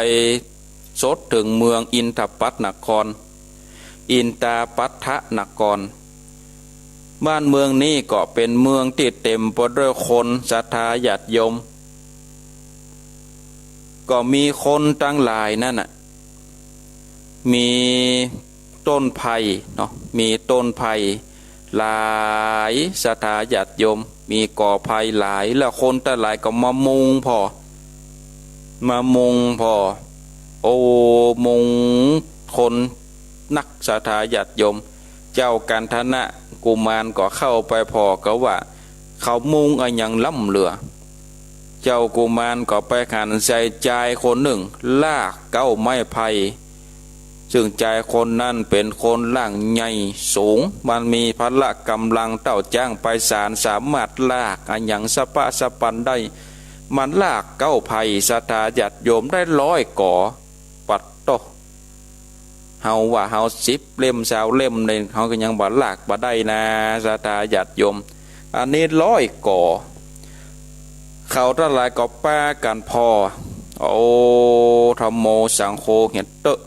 สดเถิงเมืองอินทปัตตนคร อินทปัตตนคร บ้านเมืองนี้ก็เป๋นเมืองตี้เต๋มไปด้วยคนศรัทธาญาติโยม ก็มีคนตังหลายนั้นน่ะ มีต้นไผ่เนาะ มีต้นไผ่หลายศรัทธาญาติโยม มีกอไผ่หลาย แล้วคนตังหลายก็มามุงผ่อ มามุงผ่อ โอ้ มุงคนนักศรัทธาญาติโยม เจ้ากัณฑนกุมารก็เข้าไปผ่อก็ว่า เขามุงอะหยังล้ำเหลือ เจ้ากุมารก็ไปหันใส่จายคนนึ่งลากเก๊าไม้ไผ่ ซึ่งจายคนนั้นเป๋นคนร่างใหญ่สูง มันมีพละก๋ำลังเต้าจ๊างไพศาล สามารถลากอะหยังสะพะสะปันได้ มันลากเก๊าไผ่ศรัทธาญาติโยมได้ร้อยก๋อ ปัดโต้ เฮาว่าเฮาสิบเล่มซาวเล่มนี่ เฮาก็ยังบ่ลากบ่ได้นา ศรัทธาญาติโยม อันนี้ร้อยก๋อ เขาตังหลายก็ปากั๋นผ่อ โอ้ ธัมโม สังโฆ เหียนเต๊อะ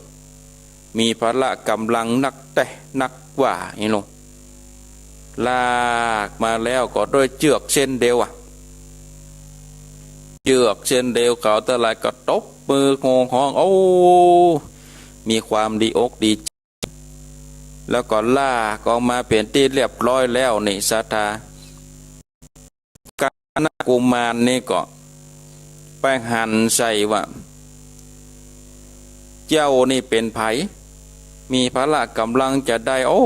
มีพละก๋ำลังนักแต๊นักว่า นี่ลง ลากมาแล้วก็ด้วยเจื้อกเส้นเดียวอะ เจื้อกเส้นเดียว เขาตังหลายก็ตบมือโห่ฮ้อง โอ้ มีความดีอกดีใจ๋ แล้วก็ลากออกมาเป๋นตี้เรียบร้อยแล้วนี่ ศรัทธา กัณฑนกุมารนี่ก็ไปหันใส่ว่า เจ้านี่เป๋นใผ มีพละก๋ำลังจาใด โอ้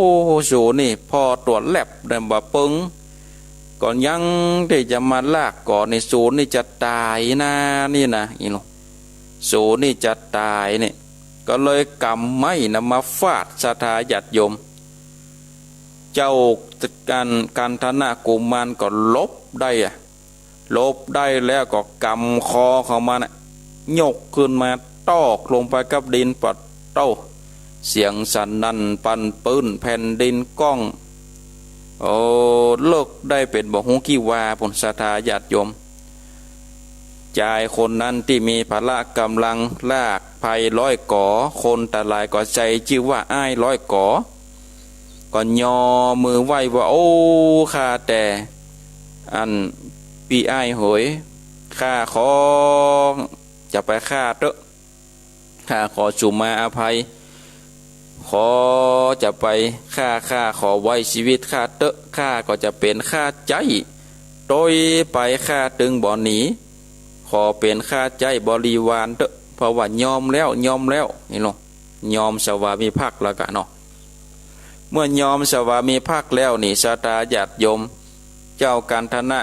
สูนี่ ผ่อตั๋วแล็บเนี่ยบ่เปิง ก็ยังตี้จะมาลากก๋อนี่ สูนี่จะต๋ายนา นี่นะ อีหลู สูนี่จะต๋ายนี่ ก็เลยก๋ำไม้นะมาฟาดศรัทธาญาติโยม เจ้ากัณฑนกุมารก็หลบได้อะ หลบได้แล้วก็ก๋ำคอของมันน่ะ ยกขึ้นมาตอกลงไปกับดิน ปัดโต้ เสียงสนั่นปั่นปื้น แผ่นดินก้อง โอ้ เลิกได้เป๋นบ่ฮู้กี่วาปู้น ศรัทธาญาติโยม จายคนนั้นตี้มีพละก๋ำลังลากไผ่ร้อยก๋อ คนตังหลายก็ใจ๊จื้อว่าอ้ายร้อยก๋อ ก็ยอมือไหว้ว่า โอ้ ข้าแต่ อันปี้อ้ายเหย ข้าขอจะไปฆ่าเต๊อะ ข้าขอสูมาอภัย ขอจะไปฆ่า ข้าขอไว้จีวิตข้าเต๊อะ ข้าก็จะเป๋นข้าใจ๊ โตยไปข้าตึงบ่หนี ขอเป๋นข้าใจ๊บริวารเต๊อะ เพราะว่ายอมแล้ว ยอมแล้ว นี่ลง ยอมสวามิภักดิ์แล้วกะเนาะ เมื่อยอมสวามิภักดิ์แล้วนี่ ศรัทธาญาติโยม เจ้ากัณฑน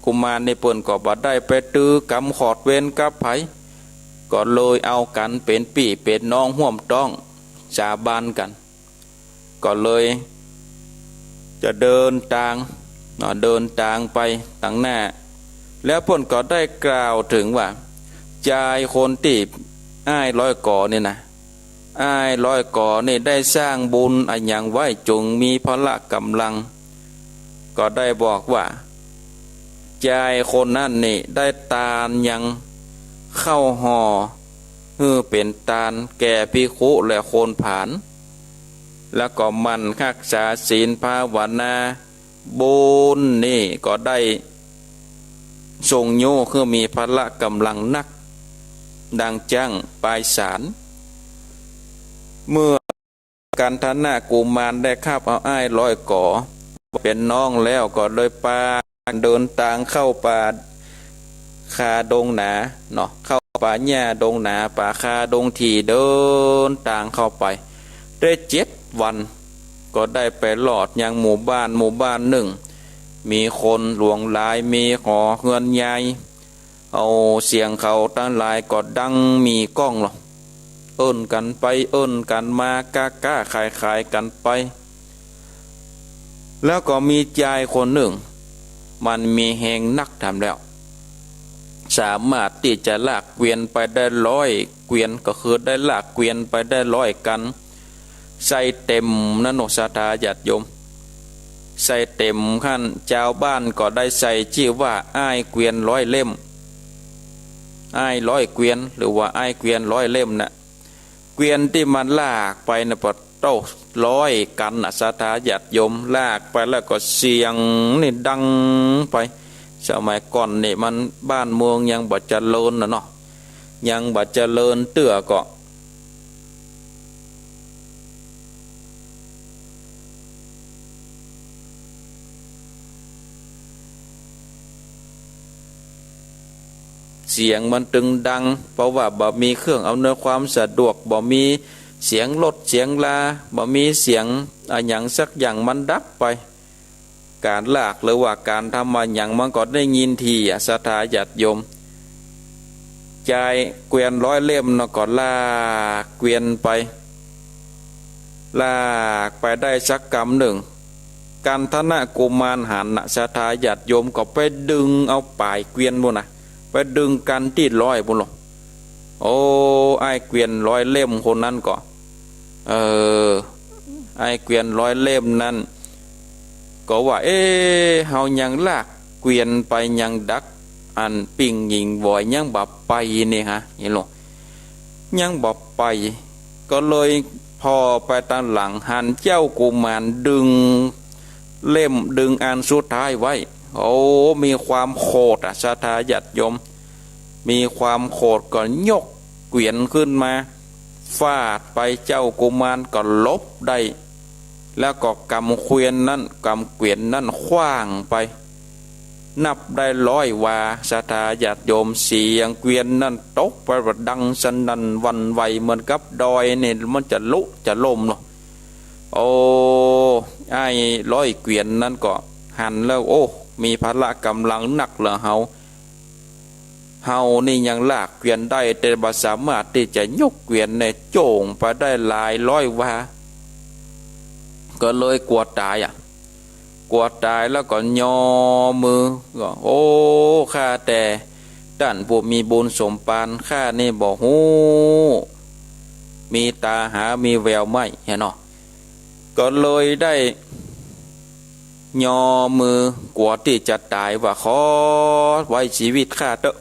กุมารนี่เปิ้นก็บ่ได้ไปถือกรรมขอดเวรกับใผ ก็เลยเอากั๋นเป๋นปี้เป๋นน้องฮ่วมต๊อง สาบานกั๋น ก็เลยจะเดินตางเนาะ เดินตางไปตางหน้า แล้วเปิ้นก็ได้กล่าวเถิงว่า จายคนตี้อ้ายร้อยก๋อนี่นะ อ้ายร้อยก๋อนี่ได้สร้างบุญอะหยังไว้จึงมีพละก๋ำลัง ก็ได้บอกว่า จายคนนั้นนี่ได้ตานยังข้าวห่อ หื้อเป๋นตานแก่ภิกขุและคนผาน แล้วก็หมั่นฮักษาศีลภาวนา บุญนี่ก็ได้ส่งโยคือมีพละก๋ำลังนัก ดังจ๊างปายสาร เมื่อ กันธนะกุมารได้คับเอาอ้ายร้อยก๋อเป๋นน้องแล้วก็เลยปาเดินตางเข้าป่าคาดงหนาเนาะ เข้าป่าหญ้าดงหนา ป่าคาดงถี่ เดินตางเข้าไป ได้เจ็ดวัน ก็ได้ไปรอดยังหมู่บ้านหมู่บ้านนึ่ง มีคนหลวงหลาย มีหอเฮือนใหญ่ เอาเสียงเขาตังหลายก็ดังมีก้องลอ เอิ้นกั๋นไปเอิ้นกั๋นมา ก๊าๆ ขายๆ กั๋นไป แล้วก็มีจายคนนึ่ง มันมีแฮงนักแถมแล้ว สามารถตี้จะลากเกวียนไปได้ร้อยเกวียน ก็คือได้ลากเกวียนไปได้ร้อยกั๋น ใส่เต็มนั้นเนาะ ศรัทธาญาติโยม ใส่เต็ม หั้นจาวบ้านก็ได้ใส่จื้อว่าอ้ายเกวียนร้อยเล่ม อ้ายร้อยเกวียน หรือว่าอ้ายเกวียนร้อยเล่มน่ะ เกวียนตี้มันลากไปน่ะ ปะโต้ ร้อยกั๋นน่ะ ศรัทธาญาติโยม ลากไปแล้วก็เสียงนี่ดังไป สมัยก่อนนี่มันบ้านเมืองยังบ่เจริญน่ะเนาะ ยังบ่เจริญเตื้อก็ เสียงมันตึงดัง เพราะว่าบ่มีเครื่องอำนวยความสะดวก บ่มีเสียงรถเสียงลา บ่มีเสียงอะหยังสักอย่าง มันดับไป ก๋านลากหรือว่าก๋านทำอะหยังมันก็ได้ยินถี่อะ ศรัทธาญาติโยม จายเกวียนร้อยเล่มเนาะ ก็ลากเกวียนไป ลากไปได้สักกำนึ่ง กันธนะกุมารหันน่ะ ศรัทธาญาติโยม ก็ไปดึงเอาป๋ายเกวียนปู้นน่ะ ไปดึงกั๋นตี้ร้อยปู้นลอ โอ้ อ้ายเกวียนร้อยเล่มคนนั้นก็ เออ อ้ายเกวียนร้อยเล่มนั้น ก็ว่า เอ๊ะ เฮายังลากเกวียนไปยังดัก อันปิ้งหญิงหวอยยังบ่ไปนี่ฮะ หันลอ ยังบ่ไป ก็เลยผ่อไปตางหลัง หันเจ้ากุมารดึงเล่ม ดึงอันสุดท้ายไว้ โอ้ มีความโขดอะ ศรัทธาญาติโยม มีความโขดก็ยกเกวียนขึ้นมา ฟาดไป เจ้ากุมารก็หลบได้ แล้วก็กำเกวียนนั้น กำเกวียนนั้นขว้างไป นับได้ร้อยวา ศรัทธาญาติโยม เสียงเกวียนนั้นตกไปว่าดังสนั่นหวั่นไหวเหมือนกับดอยนี่มันจะลุจะล่มเนาะ โอ้ อ้ายร้อยเกวียนนั้นก็หันแล้ว โอ้ มีพละก๋ำลังนักเหลือเฮา เฮานี่ยังลากเกวียนได้ แต่บ่สามารถตี้จะยกเกวียนเนี่ยโจ้งไปได้หลายร้อยวา ก็เลยกั๋วต๋ายอะ กั๋วต๋ายแล้วก็ยอมือ ก็ โอ้ ข้าแต่ต้านผู้มีบุญสมภาร ข้านี่บ่ฮู้ มีต๋าหามีแววไม่ หันเนาะ ก็เลยได้ยอมือ กั๋วตี้จะต๋าย ว่าขอไว้จีวิตข้าเต๊อะ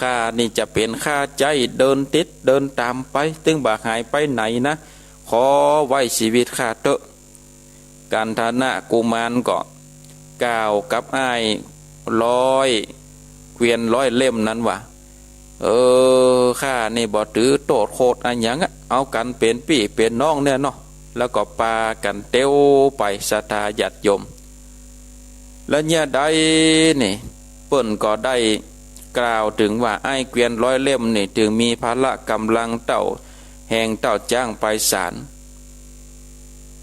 ข้านี่จะเป๋นข้าใจ๊ เดินติดเดินต๋ามไป ตึงบ่หายไปไหนนะ ขอไว้จีวิตข้าเต๊อะ กันธนะกุมารก็กล่าวกับอ้ายร้อยเกวียนร้อยเล่มนั้นว่า เออ ข้านี่บ่ถือโต้ษโขดอะหยังอะ เอากั๋นเป๋นปี้เป๋นน้องเนี่ยเนาะ แล้วก็ปากั๋นเตียวไป ศรัทธาญาติโยม และเยียะใดนี่ เปิ้นก็ได้กล่าวเถิงว่า อ้ายเกวียนร้อยเล่มนี่ เถิงมีพละก๋ำลังเต้าแฮงเต้าจ๊างไพศาล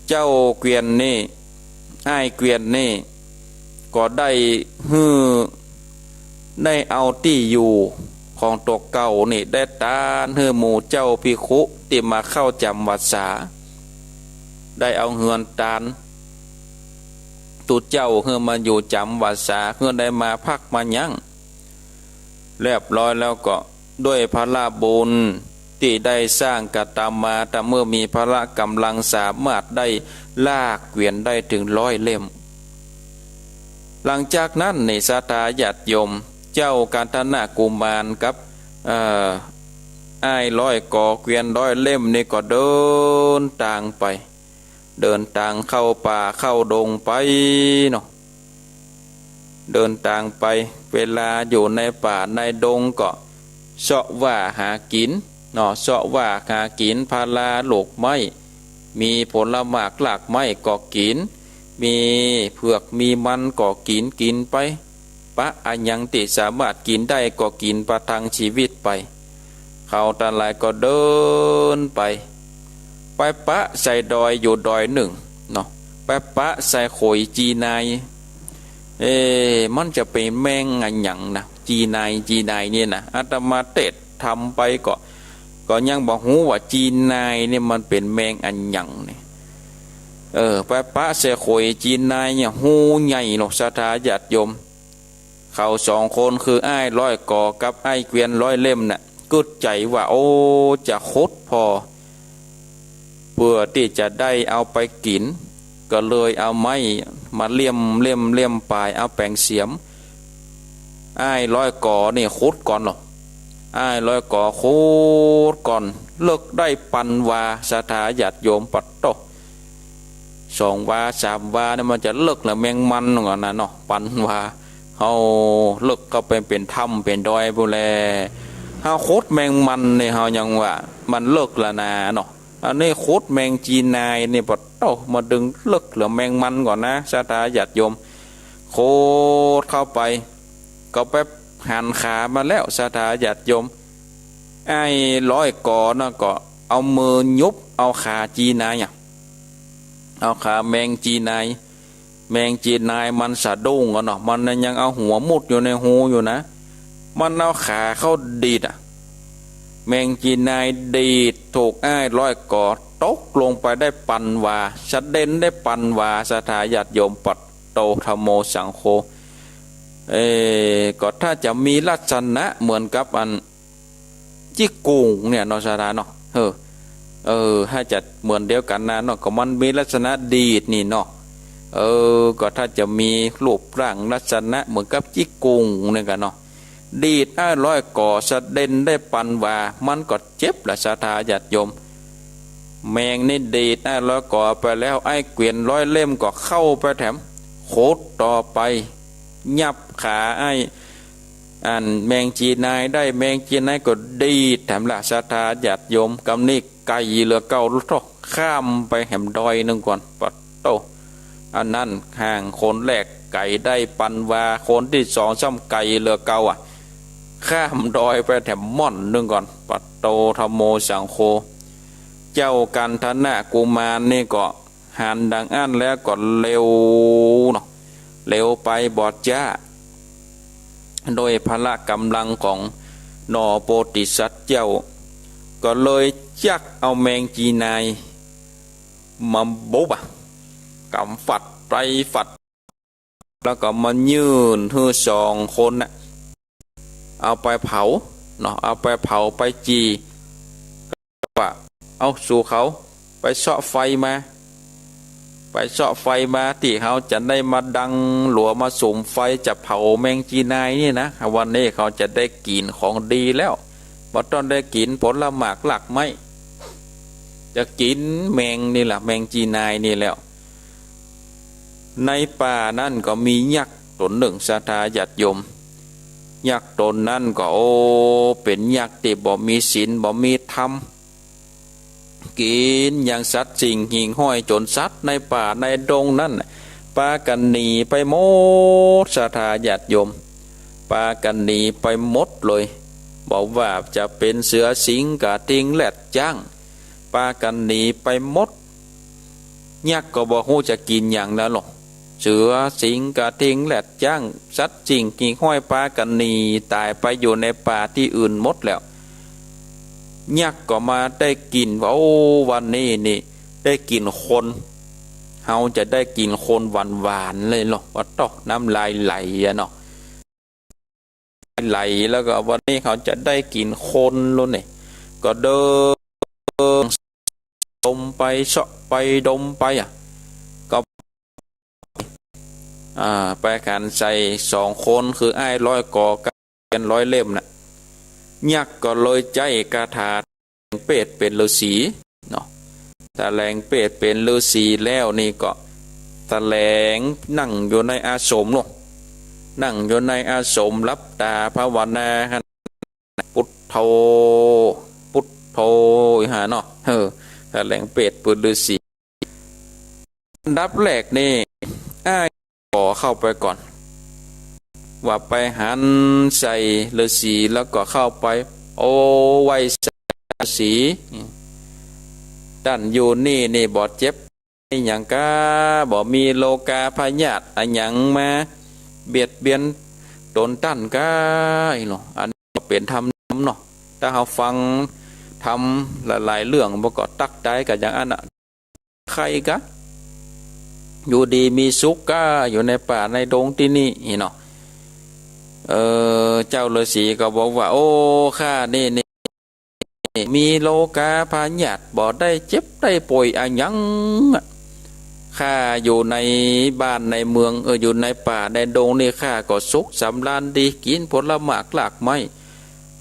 เจ้าเกวียนนี่ อ้ายเกวียนนี่ ก็ได้หื้อ ได้เอาตี้อยู่ของตั๋วเก่านี่ ได้ตานหื้อหมู่เจ้าภิกขุตี้มาเข้าจ๋ำวัสสา ได้เอาเฮือนตานตุ๊เจ้าหื้อมาอยู่จ๋ำวัสสา หื้อได้มาพักมายั้ง เรียบร้อยแล้วก็ ด้วยพละบุญตี้ได้สร้างกระตำมา ตะเมื่อมีพละก๋ำลังสามารถได้ลากเกวียนได้เถิงร้อยเล่ม หลังจากนั้นนี่ ศรัทธาญาติโยม เจ้ากันธนะกุมารกับ เอ่อ อ้ายร้อยก๋อเกวียนร้อยเล่มนี่ก็เดินตางไป เดินตางเข้าป่าเข้าดงไปเนาะ เดินตางไป เวลาอยู่ในป่าในดงก็เซาะว่าหากิ๋นเนาะ เซาะว่าหากิ๋น พาราหลกไม้ มีผลหมากรากไม้ก็กิ๋น มีเผือกมีมันก็กิ๋น กิ๋นไป ปะอะหยังตี้สามารถกิ๋นได้ก็กิ๋นประทังชีวิตไป เขาตังหลายก็เดินไป ไปปะใส่ดอยอยู่ดอยนึ่งเนาะ ไปปะใส่โขยจีนาย เอ๊ะ มันจะเป๋นแมงอะหยังนะ จีนาย จีนายเนี่ยนะ อาตมาเตะถามไปก็ ก็ยังบ่ฮู้ว่าจีนายเนี่ยมันเป๋นแมงอะหยังนี่ เออ ไปปะใส่โขยจีนายเนี่ย ฮูใหญ่เนาะ ศรัทธาญาติโยม เขาสองคนคืออ้ายร้อยก๋อกับอ้ายเกวียนร้อยเล่มน่ะ กึ๊ดใจ๋ว่า โอ้ จะขุดผ่อ เปื้อตี้จะได้เอาไปกิ๋น ก็เลยเอาไม้มาเล่มเล่มเล่มป๋าย เอาแป๋งเสียม อ้ายร้อยก๋อนี่ขุดก่อนเนาะ อ้ายร้อยก๋อขุดก่อน เลิกได้ปันวา ศรัทธาญาติโยม ปะโต้ สองวาสามวาเนี่ยมันจะเลิกละแมงมันก่อนนะเนาะ ปันวา เฮาเลิกเข้าไปเป๋นถ้ำเป๋นดอยปู้นแล เฮาขุดแมงมันนี่เฮายังว่ามันเลิกละนาเนาะ อันนี้ขุดแมงจีนายนี่ ปะโต้ มาดึงเลิกเหลือแมงมันก่อนนะ ศรัทธาญาติโยม ขุดเข้าไป ก็ไปหันขามาแล้ว ศรัทธาญาติโยม อ้ายร้อยก๋อน่ะก็เอามือหยุบเอาขาจีนายอะ เอาขาแมงจีนาย แมงจีนายมันสะดุ้งก่อนเนาะ มันยังเอาหัวมุดอยู่ในฮูอยู่นะ มันเอาขาเข้าดีดอะ แมงจีนายดีดถูกอ้ายร้อยก๋อ ตกลงไปได้ปันวา สะเด็นได้ปันวา ศรัทธาญาติโยม ปะโต้ ธัมโม สังโฆ เอ่อ ก็ถ้าจะมีลักษณะเหมือนกับอัน จิกกุ่งเนี่ยเนาะ ศรัทธาเนาะ เออ เออ ถ้าจะเหมือนเดียวกั๋นนะเนาะ ก็มันมีลักษณะดีดนี่เนาะ เออ ก็ถ้าจะมีรูปร่างลักษณะเหมือนกับจิกกุ่งเนี่ยกั๋นเนาะ ดีดอ้ายร้อยก๋อสะเด็นได้ปันวา มันก็เจ็บละ ศรัทธาญาติโยม แมงนี่ดีดอ้ายร้อยก๋อไปแล้ว อ้ายเกวียนร้อยเล่มก็เข้าไปแถม ขุดต่อไป ยับขาอ้าย อันแมงจีนายได้ แมงจีนายก็ดีดแถมละ ศรัทธาญาติโยม กำนี้ไก๋เหลือเก่า ข้ามไปแหมดอยนึ่งก่อน ปะโต้ อันนั้นห่างคนแรกไก๋ได้ปันวา คนตี้สองซ้ำไก๋เหลือเก่าอะ ข้ามดอยไปแถมม่อนนึ่งก่อน ปะโต้ ธัมโม สังโฆ เจ้ากันทนะกุมารนี่ก็ หันดังอั้นแล้วก็เร็วเนาะ เร็วไปบ่จ๊า โดยพละก๋ำลังของหน่อโพธิสัตว์เจ้า ก็เลยจักเอาแมงจีนายมาบุบอะ ก๋ำฝัดไปฝัด แล้วก็มายื่นหื้อสองคนน่ะ เอาไปเผาเนาะ เอาไปเผาไปจี่ ว่า เอา สูเขาไปเซาะไฟมา ไปเซาะไฟมา ตี้เฮาจะได้มาดังหลัวมาสุมไฟจะเผาแมงจีนายนี่นะ วันนี้เขาจะได้กิ๋นของดีแล้ว บ่ต้องได้กิ๋นผลหมากรากไม้ จะกิ๋นแมงนี่แหละ แมงจีนายนี่แล้ว ในป่านั้นก็มียักษ์ต๋นนึ่ง ศรัทธาญาติโยม ยักษ์ต๋นนั้นก็ โอ้ เป๋นยักษ์ตี้บ่มีศีล บ่มีธรรม กิ๋นหยังสัตว์สิ่งหิ่งห้อยจ๋นสัตว์ในป่าในดงนั้น ปากั๋นหนีไปหมด ศรัทธาญาติโยม ปากั๋นหนีไปหมดเลย บ่ว่าจะเป๋นเสือสิงห์กระทิงแรดจ๊าง ปากั๋นหนีไปหมด ยักษ์ก็บ่ฮู้จะกิ๋นหยังแล้วเนาะ เสือสิงห์กระทิงแรดจ๊าง สัตว์สิ่งหิ่งห้อยปากั๋นหนีต๋ายไปอยู่ในป่าตี้อื่นหมดแล้ว ยักษ์ก็มาได้กลิ่นว่า โอ้ วันนี้นี่ได้กลิ่นคน เฮาจะได้กลิ่นคนหวานๆ เลยเนาะ ว่าตอกน้ำลายไหลอะเนาะ ไหล แล้วก็วันนี้เขาจะได้กลิ่นคนแล้วนี่ ก็เดินดมไปเซาะไปดมไปอะ ก็ อ่า ไปขันใส่สองคน คืออ้ายร้อยกอกับเกวียนร้อยเล่มน่ะ ยักษ์ก็เลยใจ๊คาถาแถลงเปรตเป๋นฤๅษีเนาะ แถลงเปรตเป๋นฤๅษีแล้วนี่ก็แถลงนั่งอยู่ในอาสมเนาะ นั่งอยู่ในอาสมหลับต๋าภาวนา พุทโธ พุทโธ อีหาเนาะ เออ แถลงเปรตเป๋นฤๅษี อันดับแรกนี่ อ้ายก่อเข้าไปก่อน ว่าไปหันใส่ฤๅษีแล้วก็เข้าไป โอ้ ไหว้สาฤๅษี ต้านอยู่นี่นี่บ่เจ็บ อะหยังก้า บ่มีโรคาพยาธิอะหยังมาเบียดเบียนต๋นต้านก้า อี้เนาะ อันนี้ก็เป๋นธรรมเนาะ ถ้าเฮาฟังธรรมหลายๆ เรื่อง บ่ก็ตั๊กต๋ายกั๋นอย่างอั้นน่ะ ใค่ก้า อยู่ดีมีสุขก้า อยู่ในป่าในดงตี้นี่ อี้เนาะ เออ เจ้าฤๅษีก็บอกว่า โอ้ ข้านี่นี่ มีโรคาพยาธิ บ่ได้เจ็บได้ป่วยอะหยังอะ ข้าอยู่ในบ้านในเมือง เออ อยู่ในป่าในดงนี่ ข้าก็สุขสำราญดี กิ๋นผลหมากรากไม้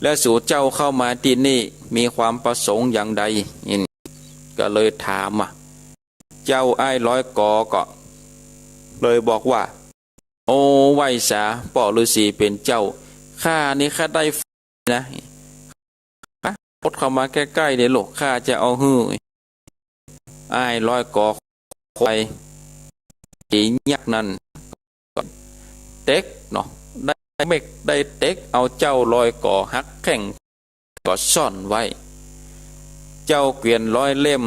และสูเจ้าเข้ามาตี้นี่ มีความประสงค์อย่างใด อี้ ก็เลยถามอะ เจ้าอ้ายร้อยก่อก็เลยบอกว่า โอ้ ไหว้สาป้อฤๅษีเป๋นเจ้า ข้านี่ข้าได้ไฟนะ ปดเข้ามาใก้ๆ เด้อลูก ข้าจะเอาหื้อ อ้ายร้อยก่อ ไฟ ไอ้ยักษ์นั้น เต็กเนาะ ได้เม็ก ได้เต็กเอาเจ้าร้อยก่อหักแข้ง ก็ซ่อนไว้ เจ้าเกวียนร้อยเล่ม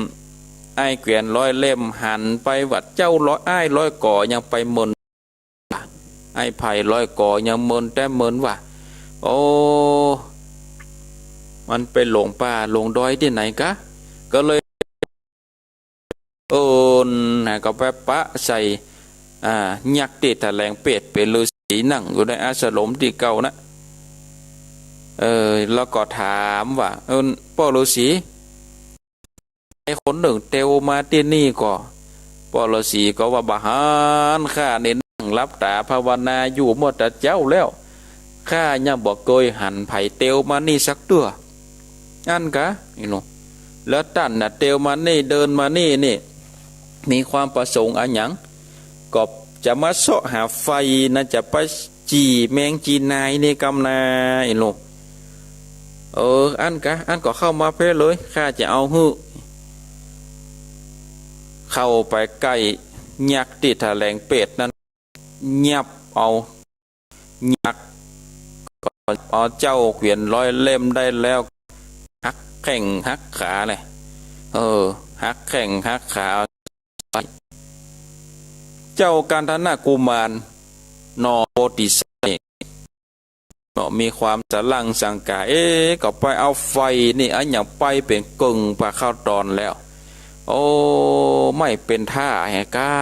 อ้ายเกวียนร้อยเล่มหันไปว่าเจ้าร้อย อ้ายร้อยก่อยังไปเมิน อ้ายไพร่ร้อยก่อยังเมินแต๊เมินว่า โอ้ มันไปหลงป่าหลงดอยตี้ไหนกะ ก็เลย เอิ้น ก็ไปปะใส่ อ่า ยักษ์ตี้ถะแหลงเปรตเป๋นฤๅษีนั่งอยู่ในอาสรมตี้เก่านะ เออ แล้วก็ถามว่า เอิ้น ป้อฤๅษี ใผคนนึ่งเตียวมาตี้นี่ก่อ ป้อฤๅษีก็ว่า บ่หัน ข้านี่นั่งหลับต๋าภาวนาอยู่เมื่อแต่เจ๊าแล้ว ข้ายังบ่เกยหันใผเตียวมานี่สักเตื้อ อั้นกะ อี้เนาะ แล้วต้านน่ะเตียวมานี่ เดินมานี่นี่ มีความประสงค์อะหยัง ก็จะมาเซาะหาไฟนะ จะไปจี่แมงจี่นายนี่กำนา อี้เนาะ เออ อั้นกะ อั้นก็เข้ามาเป๊ะเลย ข้าจะเอาหื้อ เข้าไปใก้ยักษ์ตี้ถะแหลงเปรตนั้น ยับเอา ยักษ์ก็เอาเจ้าเกวียนร้อยเล่มได้แล้ว หักแข้งหักขาเลย เออ หักแข้งหักขา เจ้ากัณฑนกุมาร หน่อโพธิสัตว์นี่ เนาะ มีความสะหลั่งสังก๋า เอ๊ะ ก็ไปเอาไฟนี่ อะหยังไปเป๋นเกิ่งป่าข้าวตอนแล้ว โอ้ ไม่เป็นท่าแฮะก้า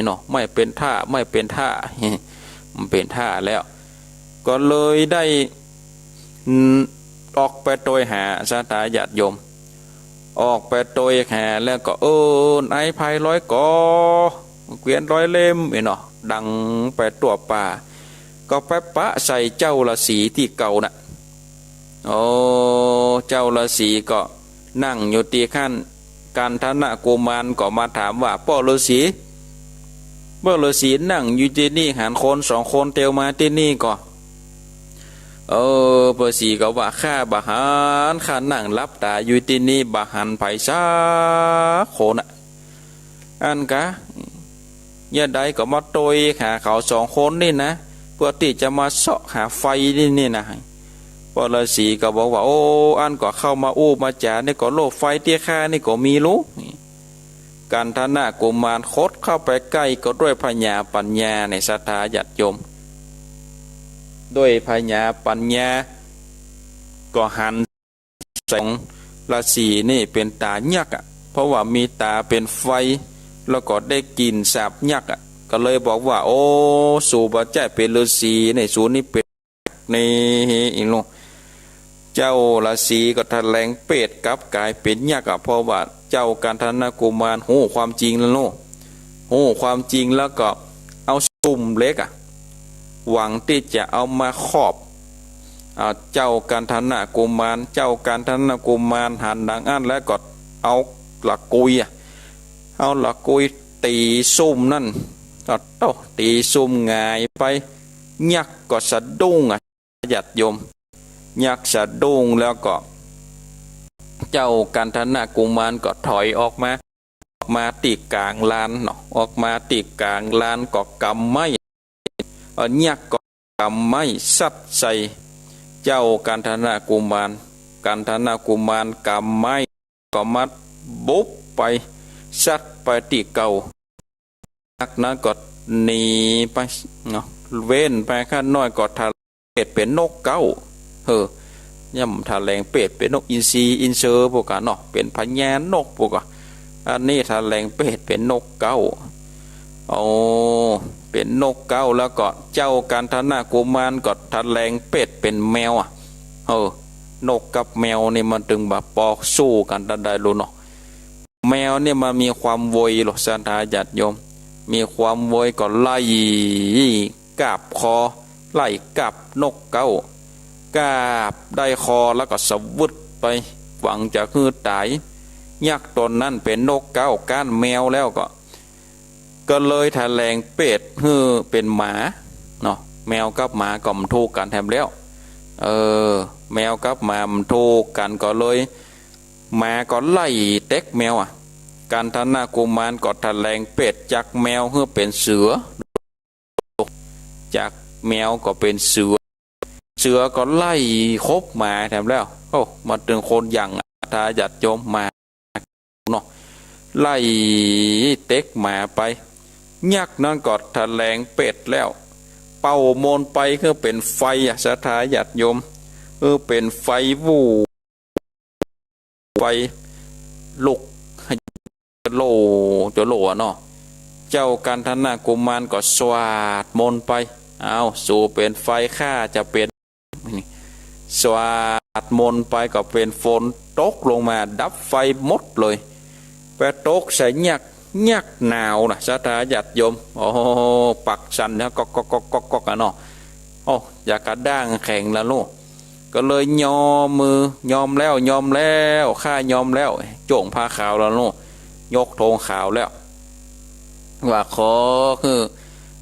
เนาะ ไม่เป็นท่า ไม่เป็นท่า มันเป๋นท่าแล้ว ก็เลยได้ อืม ออกไปโตยหาศรัทธาญาติโยม ออกไปโตยหาแล้วก็ เอิ้น อ้ายไพร่ร้อยก่อ เกวียนร้อยเล่ม อี้เนาะ ดังไปทั่วป่า ก็ไปปะใส่เจ้าฤๅษีตี้เก่าน่ะ โอ้ เจ้าฤๅษีก็นั่งอยู่ตี้หั้น กัณฑนกุมารก็มาถามว่า ป้อฤๅษี ป้อฤๅษีนั่งอยู่ตี้นี่ หันคนสองคนเตียวมาตี้นี่ก่อ เออ ป้อฤๅษีก็ว่า ข้าบ่หัน ข้านั่งหลับต๋าอยู่ตี้นี่ บ่หันใผสักคนน่ะ อั้นกะ ยะใดก็มาโตยหาเขาสองคนนี่นะ เปื้อตี้จะมาเซาะหาไฟนี่นี่นะ ป้อฤๅษีก็บอกว่า โอ้ อั้นก็เข้ามาอู้มาจ๋านี่ก็ โลกไฟตี้ข้านี่ก็มีลูก กัณฑนกุมารคดเข้าไปใก้ก็ด้วยผญาปั๋ญญาในศรัทธาญาติโยม ด้วยผญาปั๋ญญา ก็หัน แสงฤๅษีนี่เป๋นต๋ายักษ์อะ เพราะว่ามีต๋าเป๋นไฟ แล้วก็ได้กลิ่นสาบยักษ์อะ ก็เลยบอกว่า โอ้ สูบ่ใจ้เป๋นฤๅษีนี่ สูนี่เป๋นยักษ์นี่ อี้เนาะ เจ้าฤๅษีก็ถะแหลงเปรตกลับก๋ายเป๋นยักษ์อะ เพราะว่าเจ้ากัณฑนกุมารฮู้ความจริงแล้วเนาะ ฮู้ความจริงแล้วก็เอาสุมเหล็กอะ หวังตี้จะเอามาคอบ อ่า เจ้ากัณฑนกุมาร เจ้ากัณฑนกุมารหันดังอั้นแล้วก็เอาละกุยอะ เอาละกุยตี๋สุมนั้น ก็โต้ ตี๋สุมหงายไป ยักษ์ก็สะดุ้งอะ ญาติโยม ยักษ์สะดุ้งแล้วก็ เจ้ากัณฑนกุมารก็ถอยออกมา มาตี้ก๋างลานเนาะ ออกมาตี้ก๋างลานก็ก๋ำไม้ เอ่อ ยักษ์ก็ก๋ำไม้สัดใส่เจ้ากัณฑนกุมาร กัณฑนกุมารก๋ำไม้ก็มาบุบไป สัดไปตี้เก๊า ยักษ์นั้นก็หนีไปเนาะ เว้นไปข้าน้อยก็ถลายเปรตเป๋นนกเก๊า เออ ย่ำถลายเปรตเป๋นนกอินทรีอินเสือปู้ก่าเนาะ เป๋นพญานกปู้ก่า อันนี้ถลายเปรตเป๋นนกเก๊า โอ้ เป๋นนกเก๊า แล้วก็เจ้ากัณฑนกุมารก็ถลายเปรตเป๋นแมวอะ เออ นกกับแมวนี่มันตึงบ่าปอสู้กั๋นได้ลูกเนาะ แมวเนี่ยมันมีความไวโล ศรัทธาญาติโยม มีความไวก็ไล่กาบคอ ไล่กาบนกเก๊า กาบได้คอแล้วก็สะวึดไป หวังจะหื้อต๋าย ยักษ์ต๋นนั้นเป๋นนกเก๊าก๊านแมวแล้วก็ ก็เลยถลายเปรตหื้อเป๋นหมาเนาะ แมวกับหมาก็บ่ถูกกั๋นแถมแล้ว เออ แมวกับหมาบ่ถูกกั๋นก็เลย หมาก็ไล่เต็กแมวอะ กัณฑนกุมารก็ถลายเปรตจากแมวหื้อเป๋นเสือ จากแมวก็เป๋นเสือ เสือก็ไล่คบหมาแถมแล้ว โอ้ มาตึงคนอย่าง ศรัทธาญาติโยม หมาเนาะ ไล่เต็กหมาไป ยักษ์นั้นก็ถลายเปรตแล้ว เป่ามนต์ไปก็เป๋นไฟอะ ศรัทธาญาติโยม เออ เป๋นไฟวูบ ไฟลุก จะโล่ จะโล่อะเนาะ เจ้ากัณฑนกุมารก็สวาดมนต์ไป อ้าว สูเป๋นไฟ ข้าจะเป๋น สวาดมนต์ไปก็เป๋นฝนตกลงมาดับไฟหมดเลย ไปตกใส่ยักษ์ ยักษ์หนาวนะ ศรัทธาญาติโยม โอ้ ปากสั่นแล้ว ก๊อกก๊อกก๊อกก๊อกก๊อกอะเนาะ โอ้ อย่างกระด้างแข็งละลูก ก็เลยยอมมือ ยอมแล้ว ยอมแล้ว ข้ายอมแล้ว โจ้งผ้าขาวแล้วลูก ยกธงขาวแล้ว ว่าขอหื้อ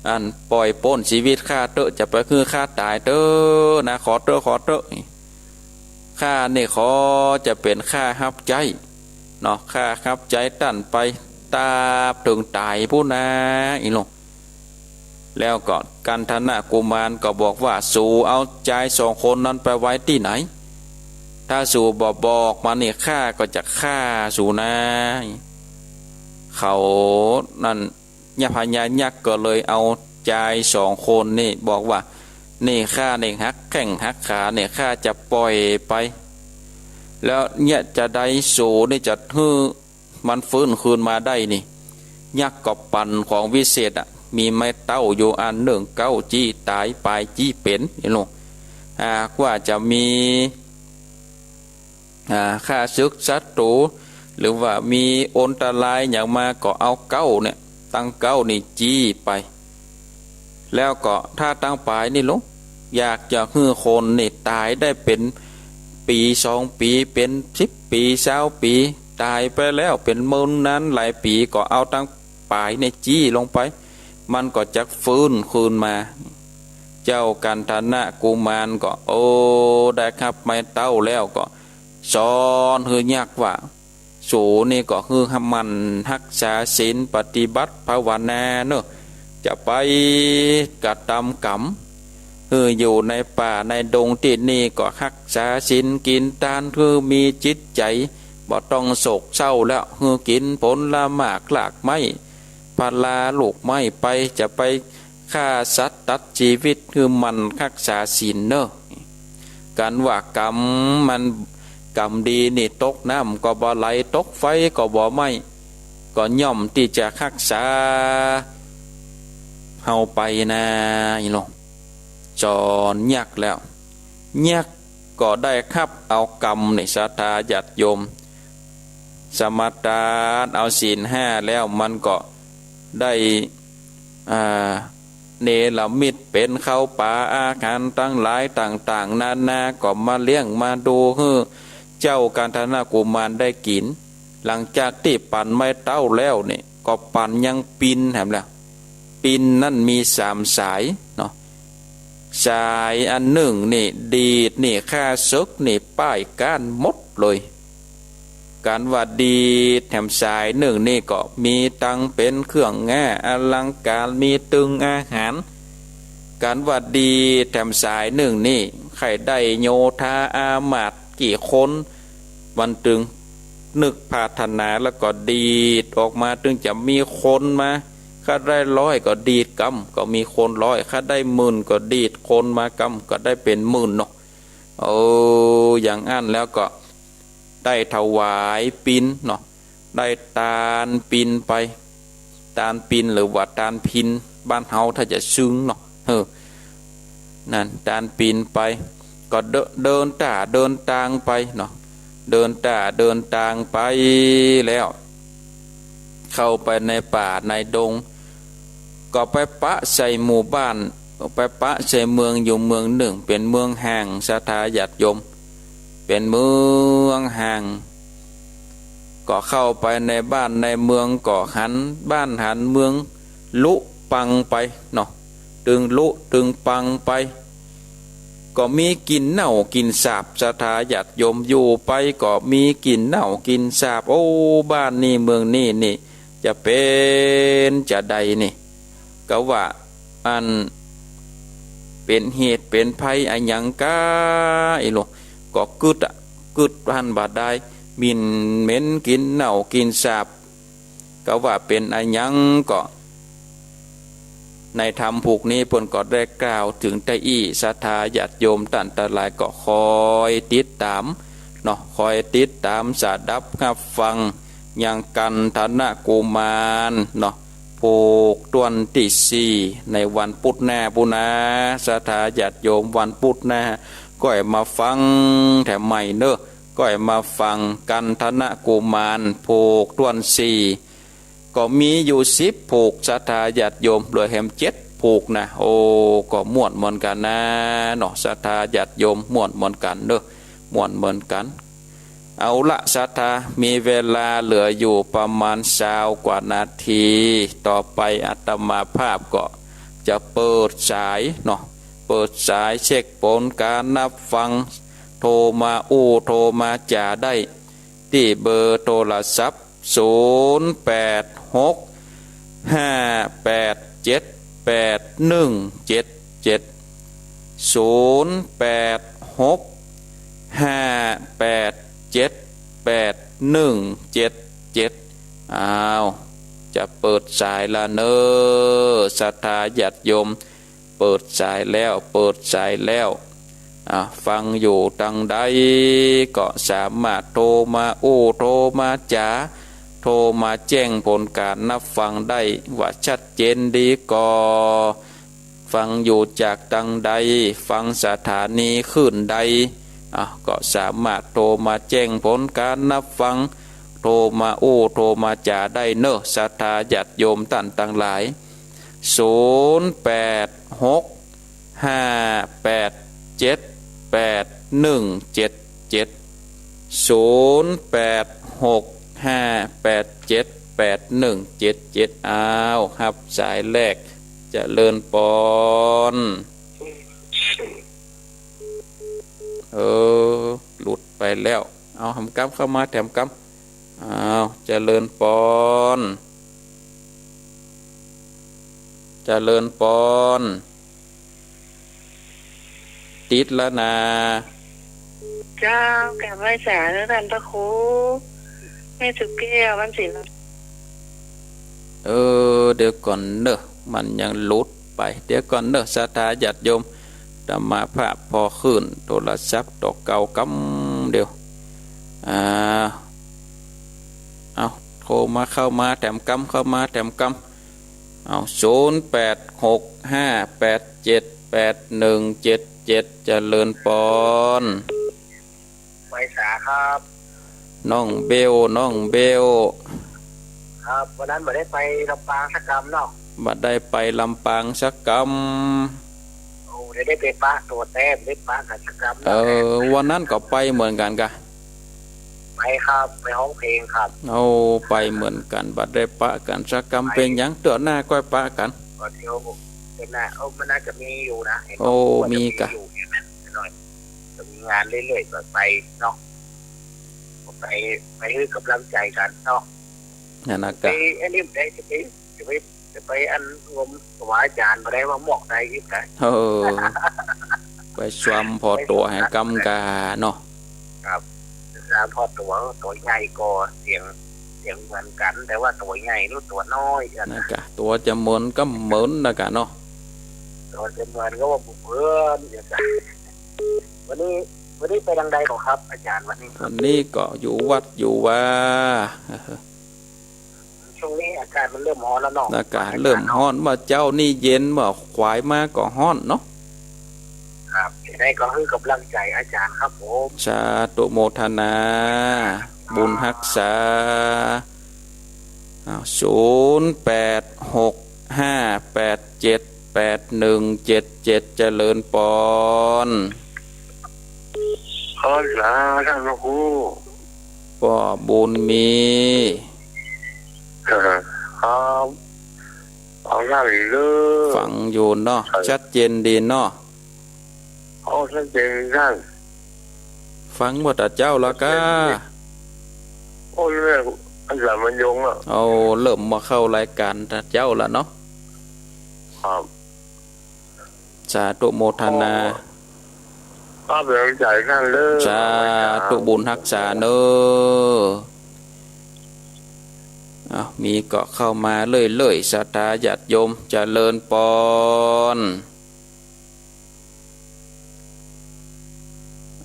อัน ป่อยป๊นจีวิตข้าเต๊อะ จะไปหื้อข้าต๋ายเต๊อะนะ ขอเต๊อะ ขอเต๊อะ ข้านี่ขอจะเป๋นข้าฮับใจ๊เนาะ ข้าฮับใจ๊ต้านไป ตราบเถิงต๋ายปู้นนา อีหลง แล้วก็กัณฑนกุมารก็บอกว่า สูเอาจายสองคนนั้นไปไว้ตี้ไหน ถ้าสูบ่บอกมานี่ ข้าก็จะฆ่าสูนา เขานั่น พญายักษ์ก็เลยเอาจายสองคนนี่บอกว่า นี่ข้านี่หักแข้งหักขานี่ ข้าจะป่อยไป แล้วเนี่ยจะใดสูนี่จะหื้อมันฟื้นคืนมาได้นี่ ยักษ์ก็ปั่นของวิเศษอะ มีไม้เต๊าอยู่อันนึ่ง เก๊าจี้ต๋าย ปายจี้เป๋น นี่ลูก หากว่าจะมี อ่า ข้าศึกศัตรู๋ หรือว่ามีอันตรายหยังมาก็เอาเก๊าเนี่ย ตังเก๊านี่จี้ไป แล้วก็ถ้าตังป๋ายนี่ลูก อยากจะหื้อคนนี่ต๋ายได้เป๋นปี๋สองปี๋ เป๋นสิบปี๋ ซาวปี๋ ต๋ายไปแล้วเป๋นเมินนานหลายปี๋ ก็เอาตังป๋ายนี่จี้ลงไป มันก็จะฟื้นคืนมา เจ้ากัณฑนกุมารก็ โอ้ ได้ฮับไม้เต๊าแล้วก็ สอนหื้อยักษ์ว่า สูนี่ก็หื้อหมั่นฮักษาศีล ปฏิบัติภาวนาเนาะ จะไปกระตำกรรม หื้ออยู่ในป่าในดงตี้นี่ก็ฮักษาศีล กิ๋นตาน หื้อมีจิตใจ๋บ่ต้องโศกเศร้าแล้ว หื้อกิ๋นผลหมากรากไม้ ผลาลูกไม้ไป จะไป ฆ่าสัตว์ตัดจีวิต หื้อหมั่นฮักษาศีลเนาะ กั๋นว่ากรรมมัน กรรมดีนี่ตกน้ำก็บ่ไหล ตกไฟก็บ่ไหม้ ก็ย่อมตี้จะฮักษาเฮาไปนา อีหลง สอนยักษ์แล้ว ยักษ์ก็ได้ฮับเอากรรมนี่ ศรัทธาญาติโยม สมาทานเอาศีลห้าแล้ว มันก็ได้ อ่า เนรมิตเป๋นข้าวป๋าอาหารตังหลายต่างๆ นานา ก็มาเลี้ยงมาดูหื้อเจ้ากัณฑนกุมารได้กิ๋น หลังจากตี้ปั่นไม้เต๊าแล้วนี่ ก็ปั่นยังปินแหมล่ะ ปินนั้นมีสามสายเนาะ สายอันนึ่งนี่ดีดนี่ ข้าศึกนี่ป้ายก้านหมดเลย กั๋นว่าดีดแถมสายนึ่งนี่ก็มีตังเป๋นเครื่องแง่อลังก๋าน มีตึงอาหาร กั๋นว่าดีดแถมสายนึ่งนี่ ใค่ได้โยธาอามาตย์กี่คน มันตึงนึกปรารถนาแล้วก็ดีดออกมา ตึงจะมีคนมา ข้าได้ร้อยก็ดีดกำ ก็มีคนร้อย ข้าได้หมื่นก็ดีดคนมากำ ก็ได้เป๋นหมื่นเนาะ เออ อย่างอั้นแล้วก็ได้ถวายปิณเนาะ ได้ตานปิณไป ตานปิณหรือว่าตานพิณ บ้านเฮาถ้าจะซึ่งเนาะ เออ นั่น ตานปิณไป ก็เดิน เดินต้าเดินตางไปเนาะ เดินต้าเดินตางไปแล้ว เข้าไปในป่าในดง ก็ไปปะใส่หมู่บ้าน ไปปะใส่เมืองอยู่เมืองนึ่ง เป๋นเมืองฮ้าง ศรัทธาญาติโยม เป๋นเมืองฮ้าง ก็เข้าไปในบ้านในเมือง ก็หันบ้านหันเมือง ลุปังไปเนาะ ตึงลุตึงปังไป ก็มีกลิ่นเน่ากิ๋นสาบ ศรัทธาญาติโยม อยู่ไปก็มีกลิ่นเน่ากิ๋นสาบ โอ้ บ้านนี่เมืองนี่นี่ จะเป๋นจาใดนี่ ก็ว่าอันเป๋นเหตุเป๋นภัยอะหยังก้า อิโล ก็กึ๊ดอะ กึ๊ดหั้นบ่าดาย หมิ่นเหม็นกลิ่นเน่ากลิ่นสาบ ก็ว่าเป๋นอะหยังก็ ในธรรมผูกนี้เปิ้นก็ได้กล่าวเถิงตะอี้ ศรัทธาญาติโยมต้านตังหลายก็คอยติดต๋ามเนาะ คอยติดต๋ามสดับฮับฟัง ยังกันทนะกุมารเนาะ ผูกต้วนตี้สี่ ในวันปุธหน้าปู้นนา ศรัทธาญาติโยม วันปุธหน้า ก้อยมาฟังแถมใหม่เนาะ ก้อยมาฟังกันทนะกุมาร ผูกต้วนสี่ ก็มีอยู่สิบผูก ศรัทธาญาติโยม เหลือแหมเจ็ดผูกนะ โอ้ ก็ม่วนเหมือนกั๋นนะเนาะ ศรัทธาญาติโยม ม่วนเหมือนกั๋นเนาะ ม่วนเหมือนกั๋น เอาละศรัทธา มีเวลาเหลืออยู่ประมาณซาวกว่านาที ต่อไปอาตมาภาพก็จะเปิดสายเนาะ เปิดสายเช็คผลการฮับฟัง โทรมาอู้โทรมาจ๋าได้ ตี้เบอร์โทรศัพท์ ศูนย์แปดหก ห้าแปดเจ็ด แปดหนึ่งเจ็ดเจ็ด ศูนย์แปดหก ห้าแปดเจ็ด แปดหนึ่งเจ็ดเจ็ด อ้าว จะเปิดสายละเนาะ ศรัทธาญาติโยม เปิดสายแล้ว เปิดสายแล้ว อ่า ฟังอยู่ตังใดก็สามารถโทรมาอู้โทรมาจ๋า โทรมาแจ้งผลการฮับฟังได้ว่าชัดเจนดีก่อ ฟังอยู่จากตังใด ฟังสถานีคลื่นใด อ่ะ ก็สามารถโทรมาแจ้งผลการฮับฟัง โทรมาอู้โทรมาจ๋าได้เนาะ ศรัทธาญาติโยมต้านตังหลาย ศูนย์แปดหก ห้าแปดเจ็ด แปดหนึ่งเจ็ดเจ็ด ศูนย์แปดหก ห้าแปดเจ็ด แปดหนึ่งเจ็ดเจ็ด อ้าว ฮับสายแรก เจริญปอน เออ หลุดไปแล้ว เอา แถมกำ เข้ามา แถมกำ อ้าว เจริญปอน เจริญปอน ติดละนา เจ้า กราบไหว้สาธุต้านพระครู แม่สุแก้ว บ้านศรีลม เออ เดี๋ยวก่อนเนาะ มันยังหลุดไป เดี๋ยวก่อนเนาะ ศรัทธาญาติโยม อาตมาภาพขอขึ้นโทรศัพท์ตั๋วเก่ากำเดียว อ่า เอา โทรมา เข้ามา แถมกำ เข้ามา แถมกำ เอา ศูนย์แปดหก ห้าแปดเจ็ด แปดหนึ่งเจ็ดเจ็ด เจริญปอน ไหว้สาครับ น้องเบล น้องเบล ครับ วันนั้นบ่ได้ไปลำปางสักกำเนาะ บ่ได้ไปลำปางสักกำ โอ้ ได้ ได้ไปปะตั๋วแต๊ ได้ปะกั๋นสักกำ เออ วันนั้นก็ไปเหมือนกั๋นกา ไปครับ ไปฮ้องเพลงครับ โอ้ ไปเหมือนกั๋น บ่ได้ปะกั๋นสักกำ ไป เป๋นหยัง เตื้อหน้าก้อยปะกั๋น ก็เดี๋ยวเตื้อหน้า เออ มันน่าจะมีอยู่นะ เห็น โอ้ ว่าจะมี มีกา อยู่ เห็นไหม หน่อย จะมีงานเรื่อยๆ ก็ไปเนาะ ไป ไปหื้อกำลังใจ๋กั๋นเนาะ นั่นนะ ไป กะ อันนี้ได้ จะไป จะไป จะไปอันงมกับอาจ๋ารย์บ่ได้ ว่ามอกได้อีกนะ เออ ไปซ้อมผ่อตั๋วหื้อก้ำก่าเนาะ ครับ ซ้อมผ่อตั๋ว ตั๋วใหญ่ก่อ เสียง เสียงเหมือนกั๋น แต่ว่าตั๋วใหญ่หรือตั๋วน้อยกั๋น นั่นกะ ตั๋วจะเหมือนก็เหมือนนะกะเนาะ ตั๋วจะเหมือนก็ว่าบ่เหมือนอย่างกั๋น วันนี้ วันนี้ไปตางใดก่อครับ อาจ๋ารย์ วันนี้ วันนี้ก็อยู่วัดอยู่วา ช่วงนี้อากาศมันเริ่มฮ้อนแล้วเนาะ อากาศเริ่มฮ้อน เมื่อเจ๊านี่เย็น เมื่อขวายมาก็ฮ้อนเนาะ ครับ จะได้ก็หื้อกำลังใจ๋อาจ๋ารย์ครับผม สาธุโมทนา บุญฮักษา อ้าว ศูนย์แปดหกห้าแปดเจ็ดแปดหนึ่งเจ็ดเจ็ด เจริญปอน ขอสาท่านพระครู ป้อบุญมี ครับ ฟังได้เลย ฟังอยู่เนาะ ครับ ชัดเจนดีเนาะ โอ้ ชัดเจนท่าน ฟังบ่ตาเจ้าละก้า โอ้ เรื่องอาจ๋ารย์บรรยงค์อะ โอ้ เริ่มมาเข้ารายก๋านตาเจ้าละเนาะ ครับ สาธุโมทนา โอ้ ครับ เป๋นกำลังใจ๋ท่านเลย สาธุบุญฮักษาเน้อ อ้าว มีก็เข้ามาเรื่อยๆ ศรัทธาญาติโยม เจริญปอน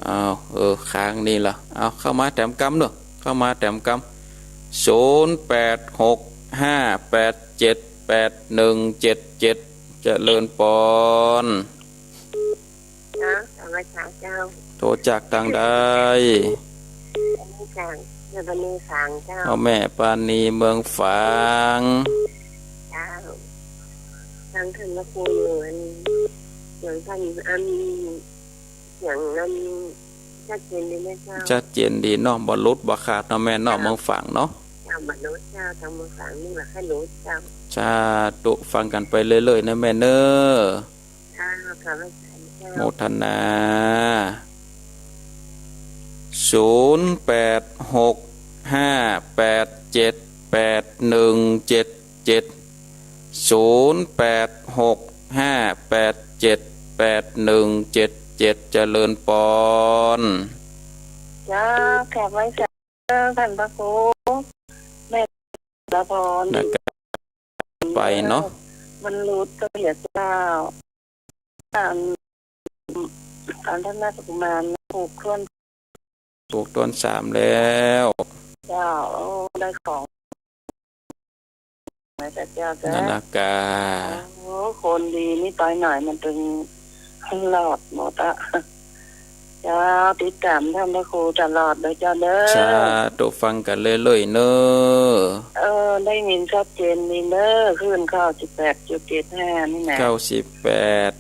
อ้าว เออ ค้างนี่ละ เอา เข้ามาแถมกำเนาะ เข้ามาแถมกำ ศูนย์แปดหกห้าแปดเจ็ดแปดหนึ่งเจ็ดเจ็ด เจริญปอน เจ้า สวัสดีเจ้า โทรจากตางใด จากแม่ปาณีฝางเจ้า เอาแม่ปาณีเมืองฝาง เจ้า ฟังธรรมะครูอยู่อัน อย่างท่านอัน อย่างนั้นชัดเจนดีไหมเจ้า ชัดเจนดีเนาะ บ่หลุดบ่ขาดเนาะแม่เนาะ เจ้า เมืองฝางเนาะ เจ้า บ่หลุดเจ้า ทางเมืองฝางนี่แหละค่ะหลุดเจ้า สาธุ ฟังกั๋นไปเรื่อยๆ นะแม่เน้อ เจ้า ขอบพระคุณเจ้า โมทนา ศูนย์แปดหกห้าแปดเจ็ดแปดหนึ่งเจ็ดเจ็ด ศูนย์แปดหกห้าแปดเจ็ดแปดหนึ่งเจ็ดเจ็ด เจริญปอน เจ้า กราบไหว้สาธุท่านพระครู แม่ละพร นะ ไปเนาะ มันหลุดก็เหลือเจ้า อัน อันท่านราชกุมารผูกถ้วน ถูกถ้วนสามแล้ว เจ้า โอ้ ได้ของ นะเจ้า เจ้า นั่นนะกา โอ้ คนดีนี่ไปไหนมันตึงรอดหมดอะ เจ้า ติดต๋ามท่านพระครูตลอดเลยเจ้าเน้อ สาธุ ฟังกั๋นเรื่อยๆ เน้อ เออ ได้ยินชัดเจนดีเน้อ คลื่นเก้าสิบแปดจุดเจ็ดห้านี่นะ เก้าสิบแปด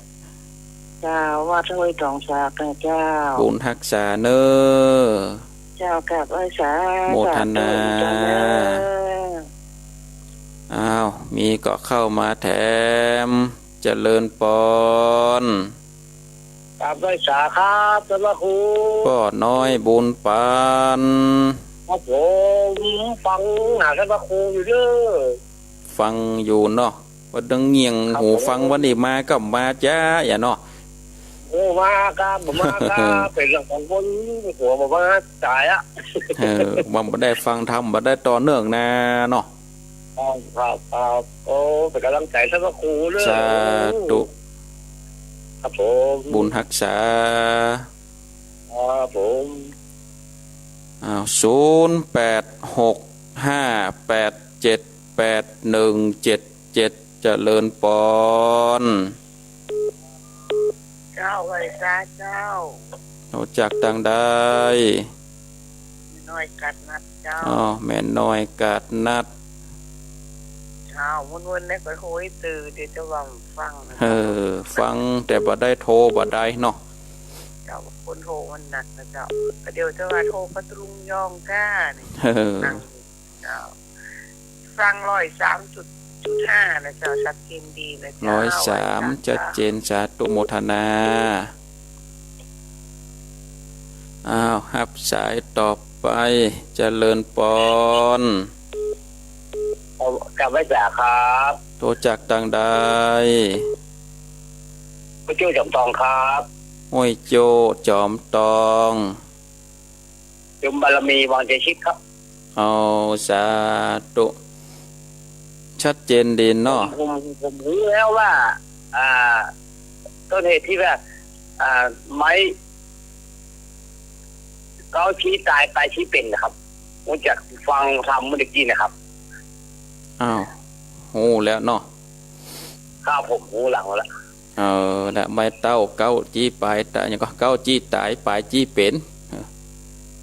เจ้า วัดห้วยตองสากนะเจ้า บุญฮักษาเน้อ เจ้า กราบไหว้สาธุ โมทนา สาธุเจ้าเน้อ อ้าว มีก็เข้ามาแถม เจริญปอน กราบไหว้สาครับ ท่านพระครู ป้อน้อยบุญปาน ครับผม ฟังหาท่านพระครูอยู่เน้อ ฟังอยู่เนาะ ว่าดังเงี่ยง ครับผม หูฟังวันนี้มาก็มาจ้า อย่าเนาะ โอ้ มาครับ บ่มาครับ เป๋นเรื่องของคนหัวบ่มาจ๋ายอะ เออ ว่าบ่ได้ฟังธรรม บ่ได้ต่อเนื่องนะเนาะ ครับ ครับ ครับ โอ้ เป๋นกำลังใจ๋ท่านพระครูเน้อ สาธุ ครับผม บุญฮักษา ครับผม อ้าว ศูนย์แปดหกห้าแปดเจ็ดแปดหนึ่งเจ็ดเจ็ด เจริญปอน เจ้า ไหว้สาเจ้า โทรจากตางใด น้อยกาดนัดเจ้า อ๋อ แม่น้อยกาดนัด เจ้า วันๆ ได้ก็โทรหื้อตื่น เดี๋ยวจะว่าฟังนะ เออ ฟังแต่บ่ได้โทรบ่ได้เนาะ เจ้า คนโทรมันหนักนะเจ้า ก็เดี๋ยวจะว่าโทรพัทลุงยองก้านี่ เออ นั่ง เจ้า ฟังร้อยสามจุด จุดห้านะเจ้า ชัดเจนดีนะเจ้า ร้อยสาม ชัดเจน สาธุโมทนา อ้าว ฮับสายต่อ ไป เจริญปอน กราบไหว้สาครับ โตจากตังใด ห้วยโจ้จอมตองครับ ห้วยโจ้จอมตอง โยมบารมีวังชัยชิตครับ เอา สาธุ ชัดเจนดีเนาะ ผม ผม ผมรู้แล้วว่า อ่า ต้นเหตุที่ว่า อ่า ไม้ เก๊าชี้ต๋าย ปายชี้เป๋นนะครับ ผมจากฟังธรรมเมื่อกี้นะครับ อ้าว ฮู้แล้วเนาะ ครับ ผมฮู้หลังแล้ว เออ นะ ไม้เต๊าเก๊าชี้ปายต๋าย หยังก่อ เก๊าชี้ต๋าย ปายชี้เป๋น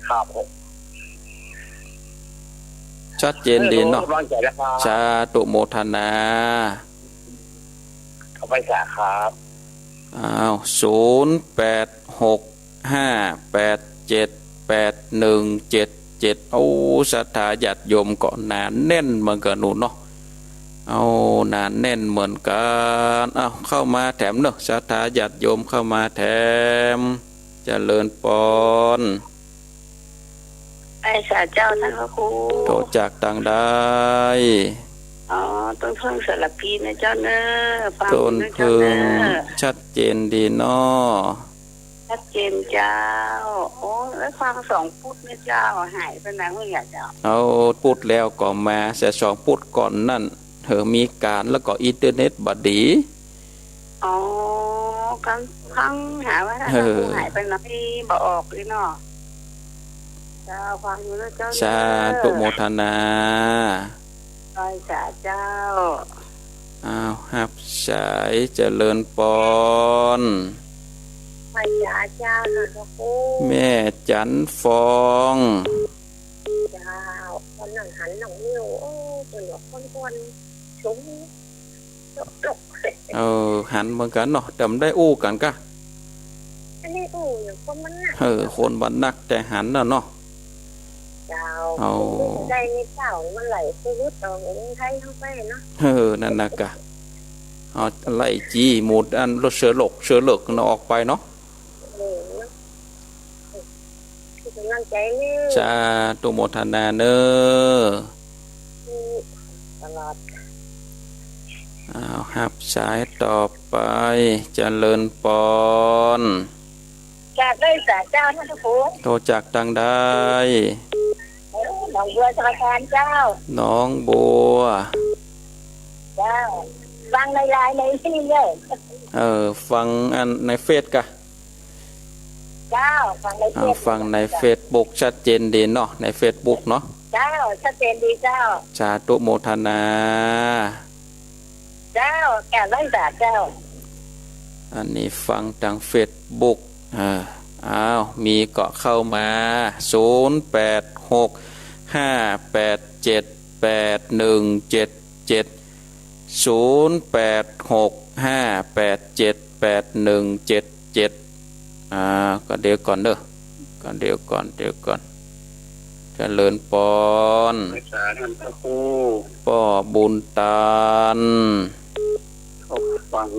ครับผม ชัดเจนดีเนาะ เออ ผมกำลังใจแล้วครับ สาธุโมทนา ขอบคุณครับ อ้าว ศูนย์แปดหกห้าแปดเจ็ดแปดหนึ่งเจ็ดเจ็ด โอ้ ศรัทธาญาติโยมก็หนาแน่นเหมือนกั๋นหนูเนาะ เอา หนาแน่นเหมือนกั๋น เอา เข้ามาแถมเนาะ ศรัทธาญาติโยมเข้ามาแถม เจริญปอน ไหว้สาเจ้าต้านพระครู โตจากตังใด อ๋อ ต้นเพิ่งสารภีนะเจ้าเน่อ ฟังอยู่นะเจ้าเน่อ ต้นเพิ่ง ชัดเจนดีเนาะ ชัดเจนเจ้า โอ้ แล้วฟังสองปุดนะเจ้า หายไปไหนวะเนี่ยเจ้า เอา ปุดแล้วก็มา แต่สองปุดก่อนนั่น เออ มีก๋านแล้วก็อินเทอร์เน็ตบ่ดี อ๋อ กำลังหาว่า เออ หายไปไหน บ่ออกเลยเนาะ เจ้า ฟังอยู่นะเจ้าเน่อ สาธุโมทนา ไหว้สาเจ้า อ้าว ฮับสาย เจริญปอน ไหว้สาเจ้าต้านพระครู แม่จันทร์ฟอง เจ้า วันนั้นหันน้องนิว โอ้ เปิ้นว่าคน คนสูง เออ หันเหมือนกั๋นเนาะ แต่บ่ได้อู้กั๋นกะ อันนี้อู้อย่างคนมันนัก เออ คนมันนักแต่หันน่ะเนาะ เจ้า เอา ได้ในเจ้า มันไหลชีวิตออกเมืองไทยเข้าไปเนาะ เออ นั่นน่ะกะ เอาไล่จี้หมู่อันเสือโลก เสือเลิกน่ะออกไปเนาะ เออ เนาะ กำลังใจเน่อ สาธุโมทนาเน่อ ตลอด อ้าว ฮับสายต่อไป เจริญปอน กราบไหว้สาเจ้าต้านพระครู โตจากตังใด โอ้ หนองบัวสารคามเจ้า หนองบัว เจ้า ฟังในไลน์ในนี่เลย เออ ฟังอันในเฟซกะ เจ้า ฟังในเฟซ อ่า ฟังในเฟซบุ๊ก ชัดเจนดีเนาะ ในเฟซบุ๊กเนาะ เจ้า ชัดเจนดีเจ้า สาธุโมทนา เจ้า กราบไหว้สาเจ้า อันนี้ฟังตางเฟซบุ๊ก อ่า อ้าว มีก็เข้ามา ศูนย์แปดหกห้าแปดเจ็ดแปดหนึ่งเจ็ดเจ็ด ศูนย์แปดหกห้าแปดเจ็ดแปดหนึ่งเจ็ดเจ็ด อ่า ก็เดี๋ยวก่อนเด้อ ก็เดี๋ยวก่อน เดี๋ยวก่อน เจริญปอน ไหว้สาต้านพระครู ป้อบุญตาน เขาฟัง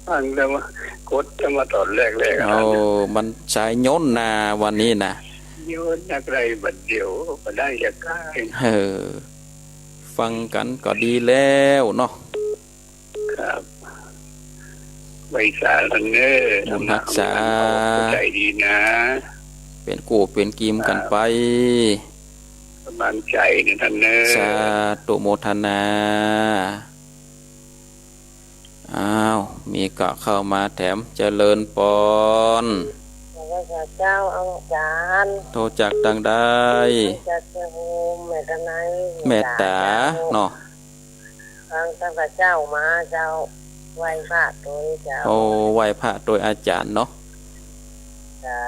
ฟังแต่ว่ากดจะมาต๋อนแรกๆ เอา อะนะ มันสายโยนนาวันนี้นะ โยนนักไรบัดเดียว บ่ได้จะก้าย เออ ฟังกั๋นก็ดีแล้วเนาะ ครับ ไหว้สาต้านเน่อ บุญฮักษา ธรรมะของหลวงปู่ใจดีนะ เป๋นกู้เป๋นกี๋กั๋นไป ครับ กำลังใจนะต้านเน่อ สาธุโมทนา อ้าว มีก็เข้ามาแถม เจริญปอน ไหว้สาเจ้าอาจ๋ารย์ โตจากตังใด จากชัยภูมิ แม่ตาไน แม่ตา แม่ตาเจ้า เนาะ ฟังตั้งแต่เจ๊ามาเจ้า ไหว้พระตวยเจ้า โอ้ ไหว้พระตวยอาจ๋ารย์เนาะ เจ้า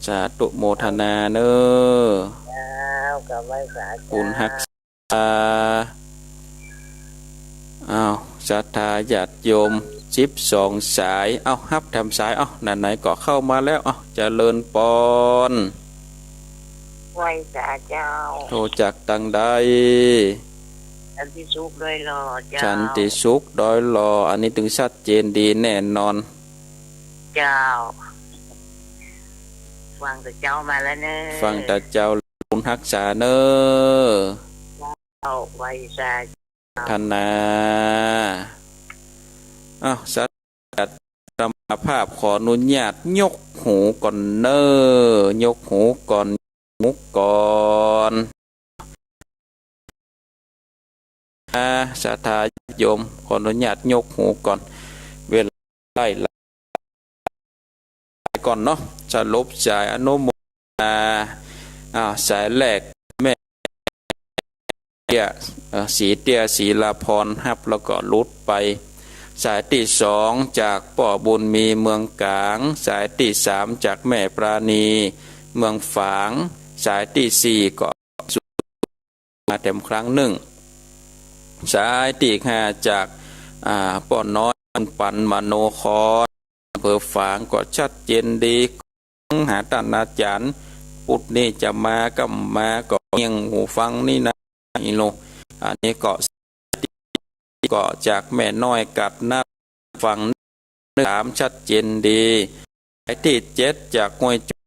สาธุโมทนาเน่อ เจ้า ก็ไหว้สาเจ้า บุญฮักษา อ้าว ศรัทธาญาติโยม สิบสองสาย เอ้า ฮับแถมสาย เอ้า ไหนๆ ก็เข้ามาแล้ว เอ้า เจริญปอน ไหว้สาเจ้า โตจากตังใด สันติสุขดอยหล่อเจ้า สันติสุขดอยหล่อ อันนี้ตึงชัดเจนดีแน่นอน เจ้า ฟังตะเจ้ามาแล้วเน่อ ฟังตะเจ้า บุญฮักษาเน่อ เจ้า ไหว้สา ธนา อ้าว ศรัทธาญาติโยม อาตมาภาพขออนุญาตยกหูก่อนเน่อ ยกหูก่อน ยกหูก่อน อ่า ศรัทธาญาติโยม ขออนุญาตยกหูก่อน เวลาไล่ ก่อนเนาะ สรุปสายอนุโมทนา อ่า สายแรกแม่เตี้ย เอ่อ ศรีเตี้ย ศรีลาพร ฮับแล้วก็หลุดไป สายตี้สองจากป้อบุญมี เมืองก๋าง สายตี้สามจากแม่ปราณี เมืองฝาง สายตี้สี่ก็ มาแถมครั้งนึ่ง สายตี้ห้าจาก อ่า ป้อน้อย ปันมโนคร อำเภอฝาง ก็ชัดเจนดี หาต้านอาจ๋ารย์ ปุดนี้จะมาก้ำมา ก็เงี่ยงหูฟังนี่นา อีโล อันนี้ก็ ก็จากแม่น้อยกัดนะ ฟังสามชัดเจนดี สายตี้เจ็ดจากห้วยจอ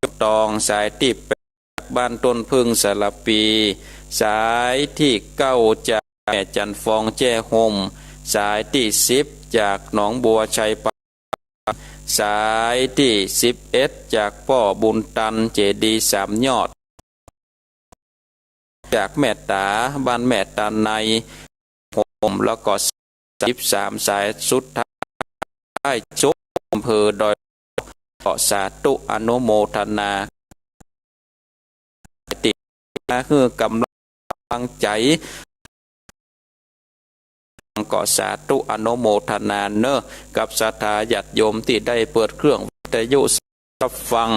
มตอง สายตี้แปดจากบ้านต้นผึ้งสารภี สายตี้เก้าจากแม่จันทร์ฟองแจ้ฮ่ม สายตี้สิบจากหนองบัวไชยปราการ สายตี้สิบเอ็ดจากป้อบุญตัน เจดีย์สามยอด จากแม่ต๋า บ้านแม่ต๋าในฮ่ม แล้วก็สิบสาม สายสุดท้าย สุข อำเภอดอย ก็สาธุอนุโมทนา ติดมาหื้อกำลังใจ๋ ก็สาธุอนุโมทนาเน่อ กับศรัทธาญาติโยมตี้ได้เปิดเครื่องวิทยุรับฟัง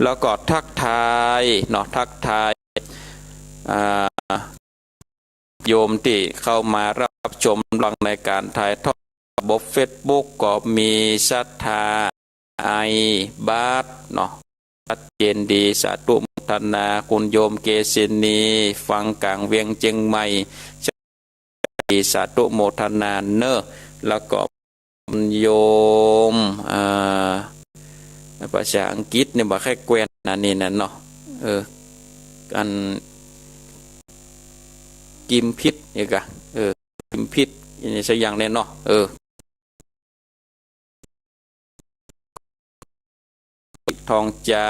แล้วก็ทักทายเนาะ ทักทาย อ่า โยมตี้เข้ามารับชมรับฟังในก๋านถ่ายทอดระบบเฟซบุ๊ก ก็มีศรัทธา ไอบาสเนาะ ชัดเจนดี สาธุโมทนา คุณโยมเกษินี ฟังก๋างเวียงเจียงใหม่ ชัดเจนดี สาธุโมทนาเน่อ แล้วก็โยม อ่า ภาษาอังกฤษเนี่ยบ่ใค่แกว่นนะนี่นะเนาะ เออ อัน กิมพิษเนี่ยกะ เออ กิมพิษ อันนี้สักอย่างเนี่ยเนาะ เออ ทองจา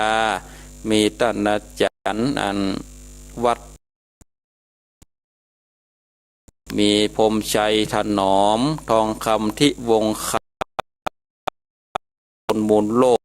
มีต้านอาจ๋ารย์ อันวัด มีพรหมชัยถนอม ทองคำทิวงศ์คำ คนมูลโลก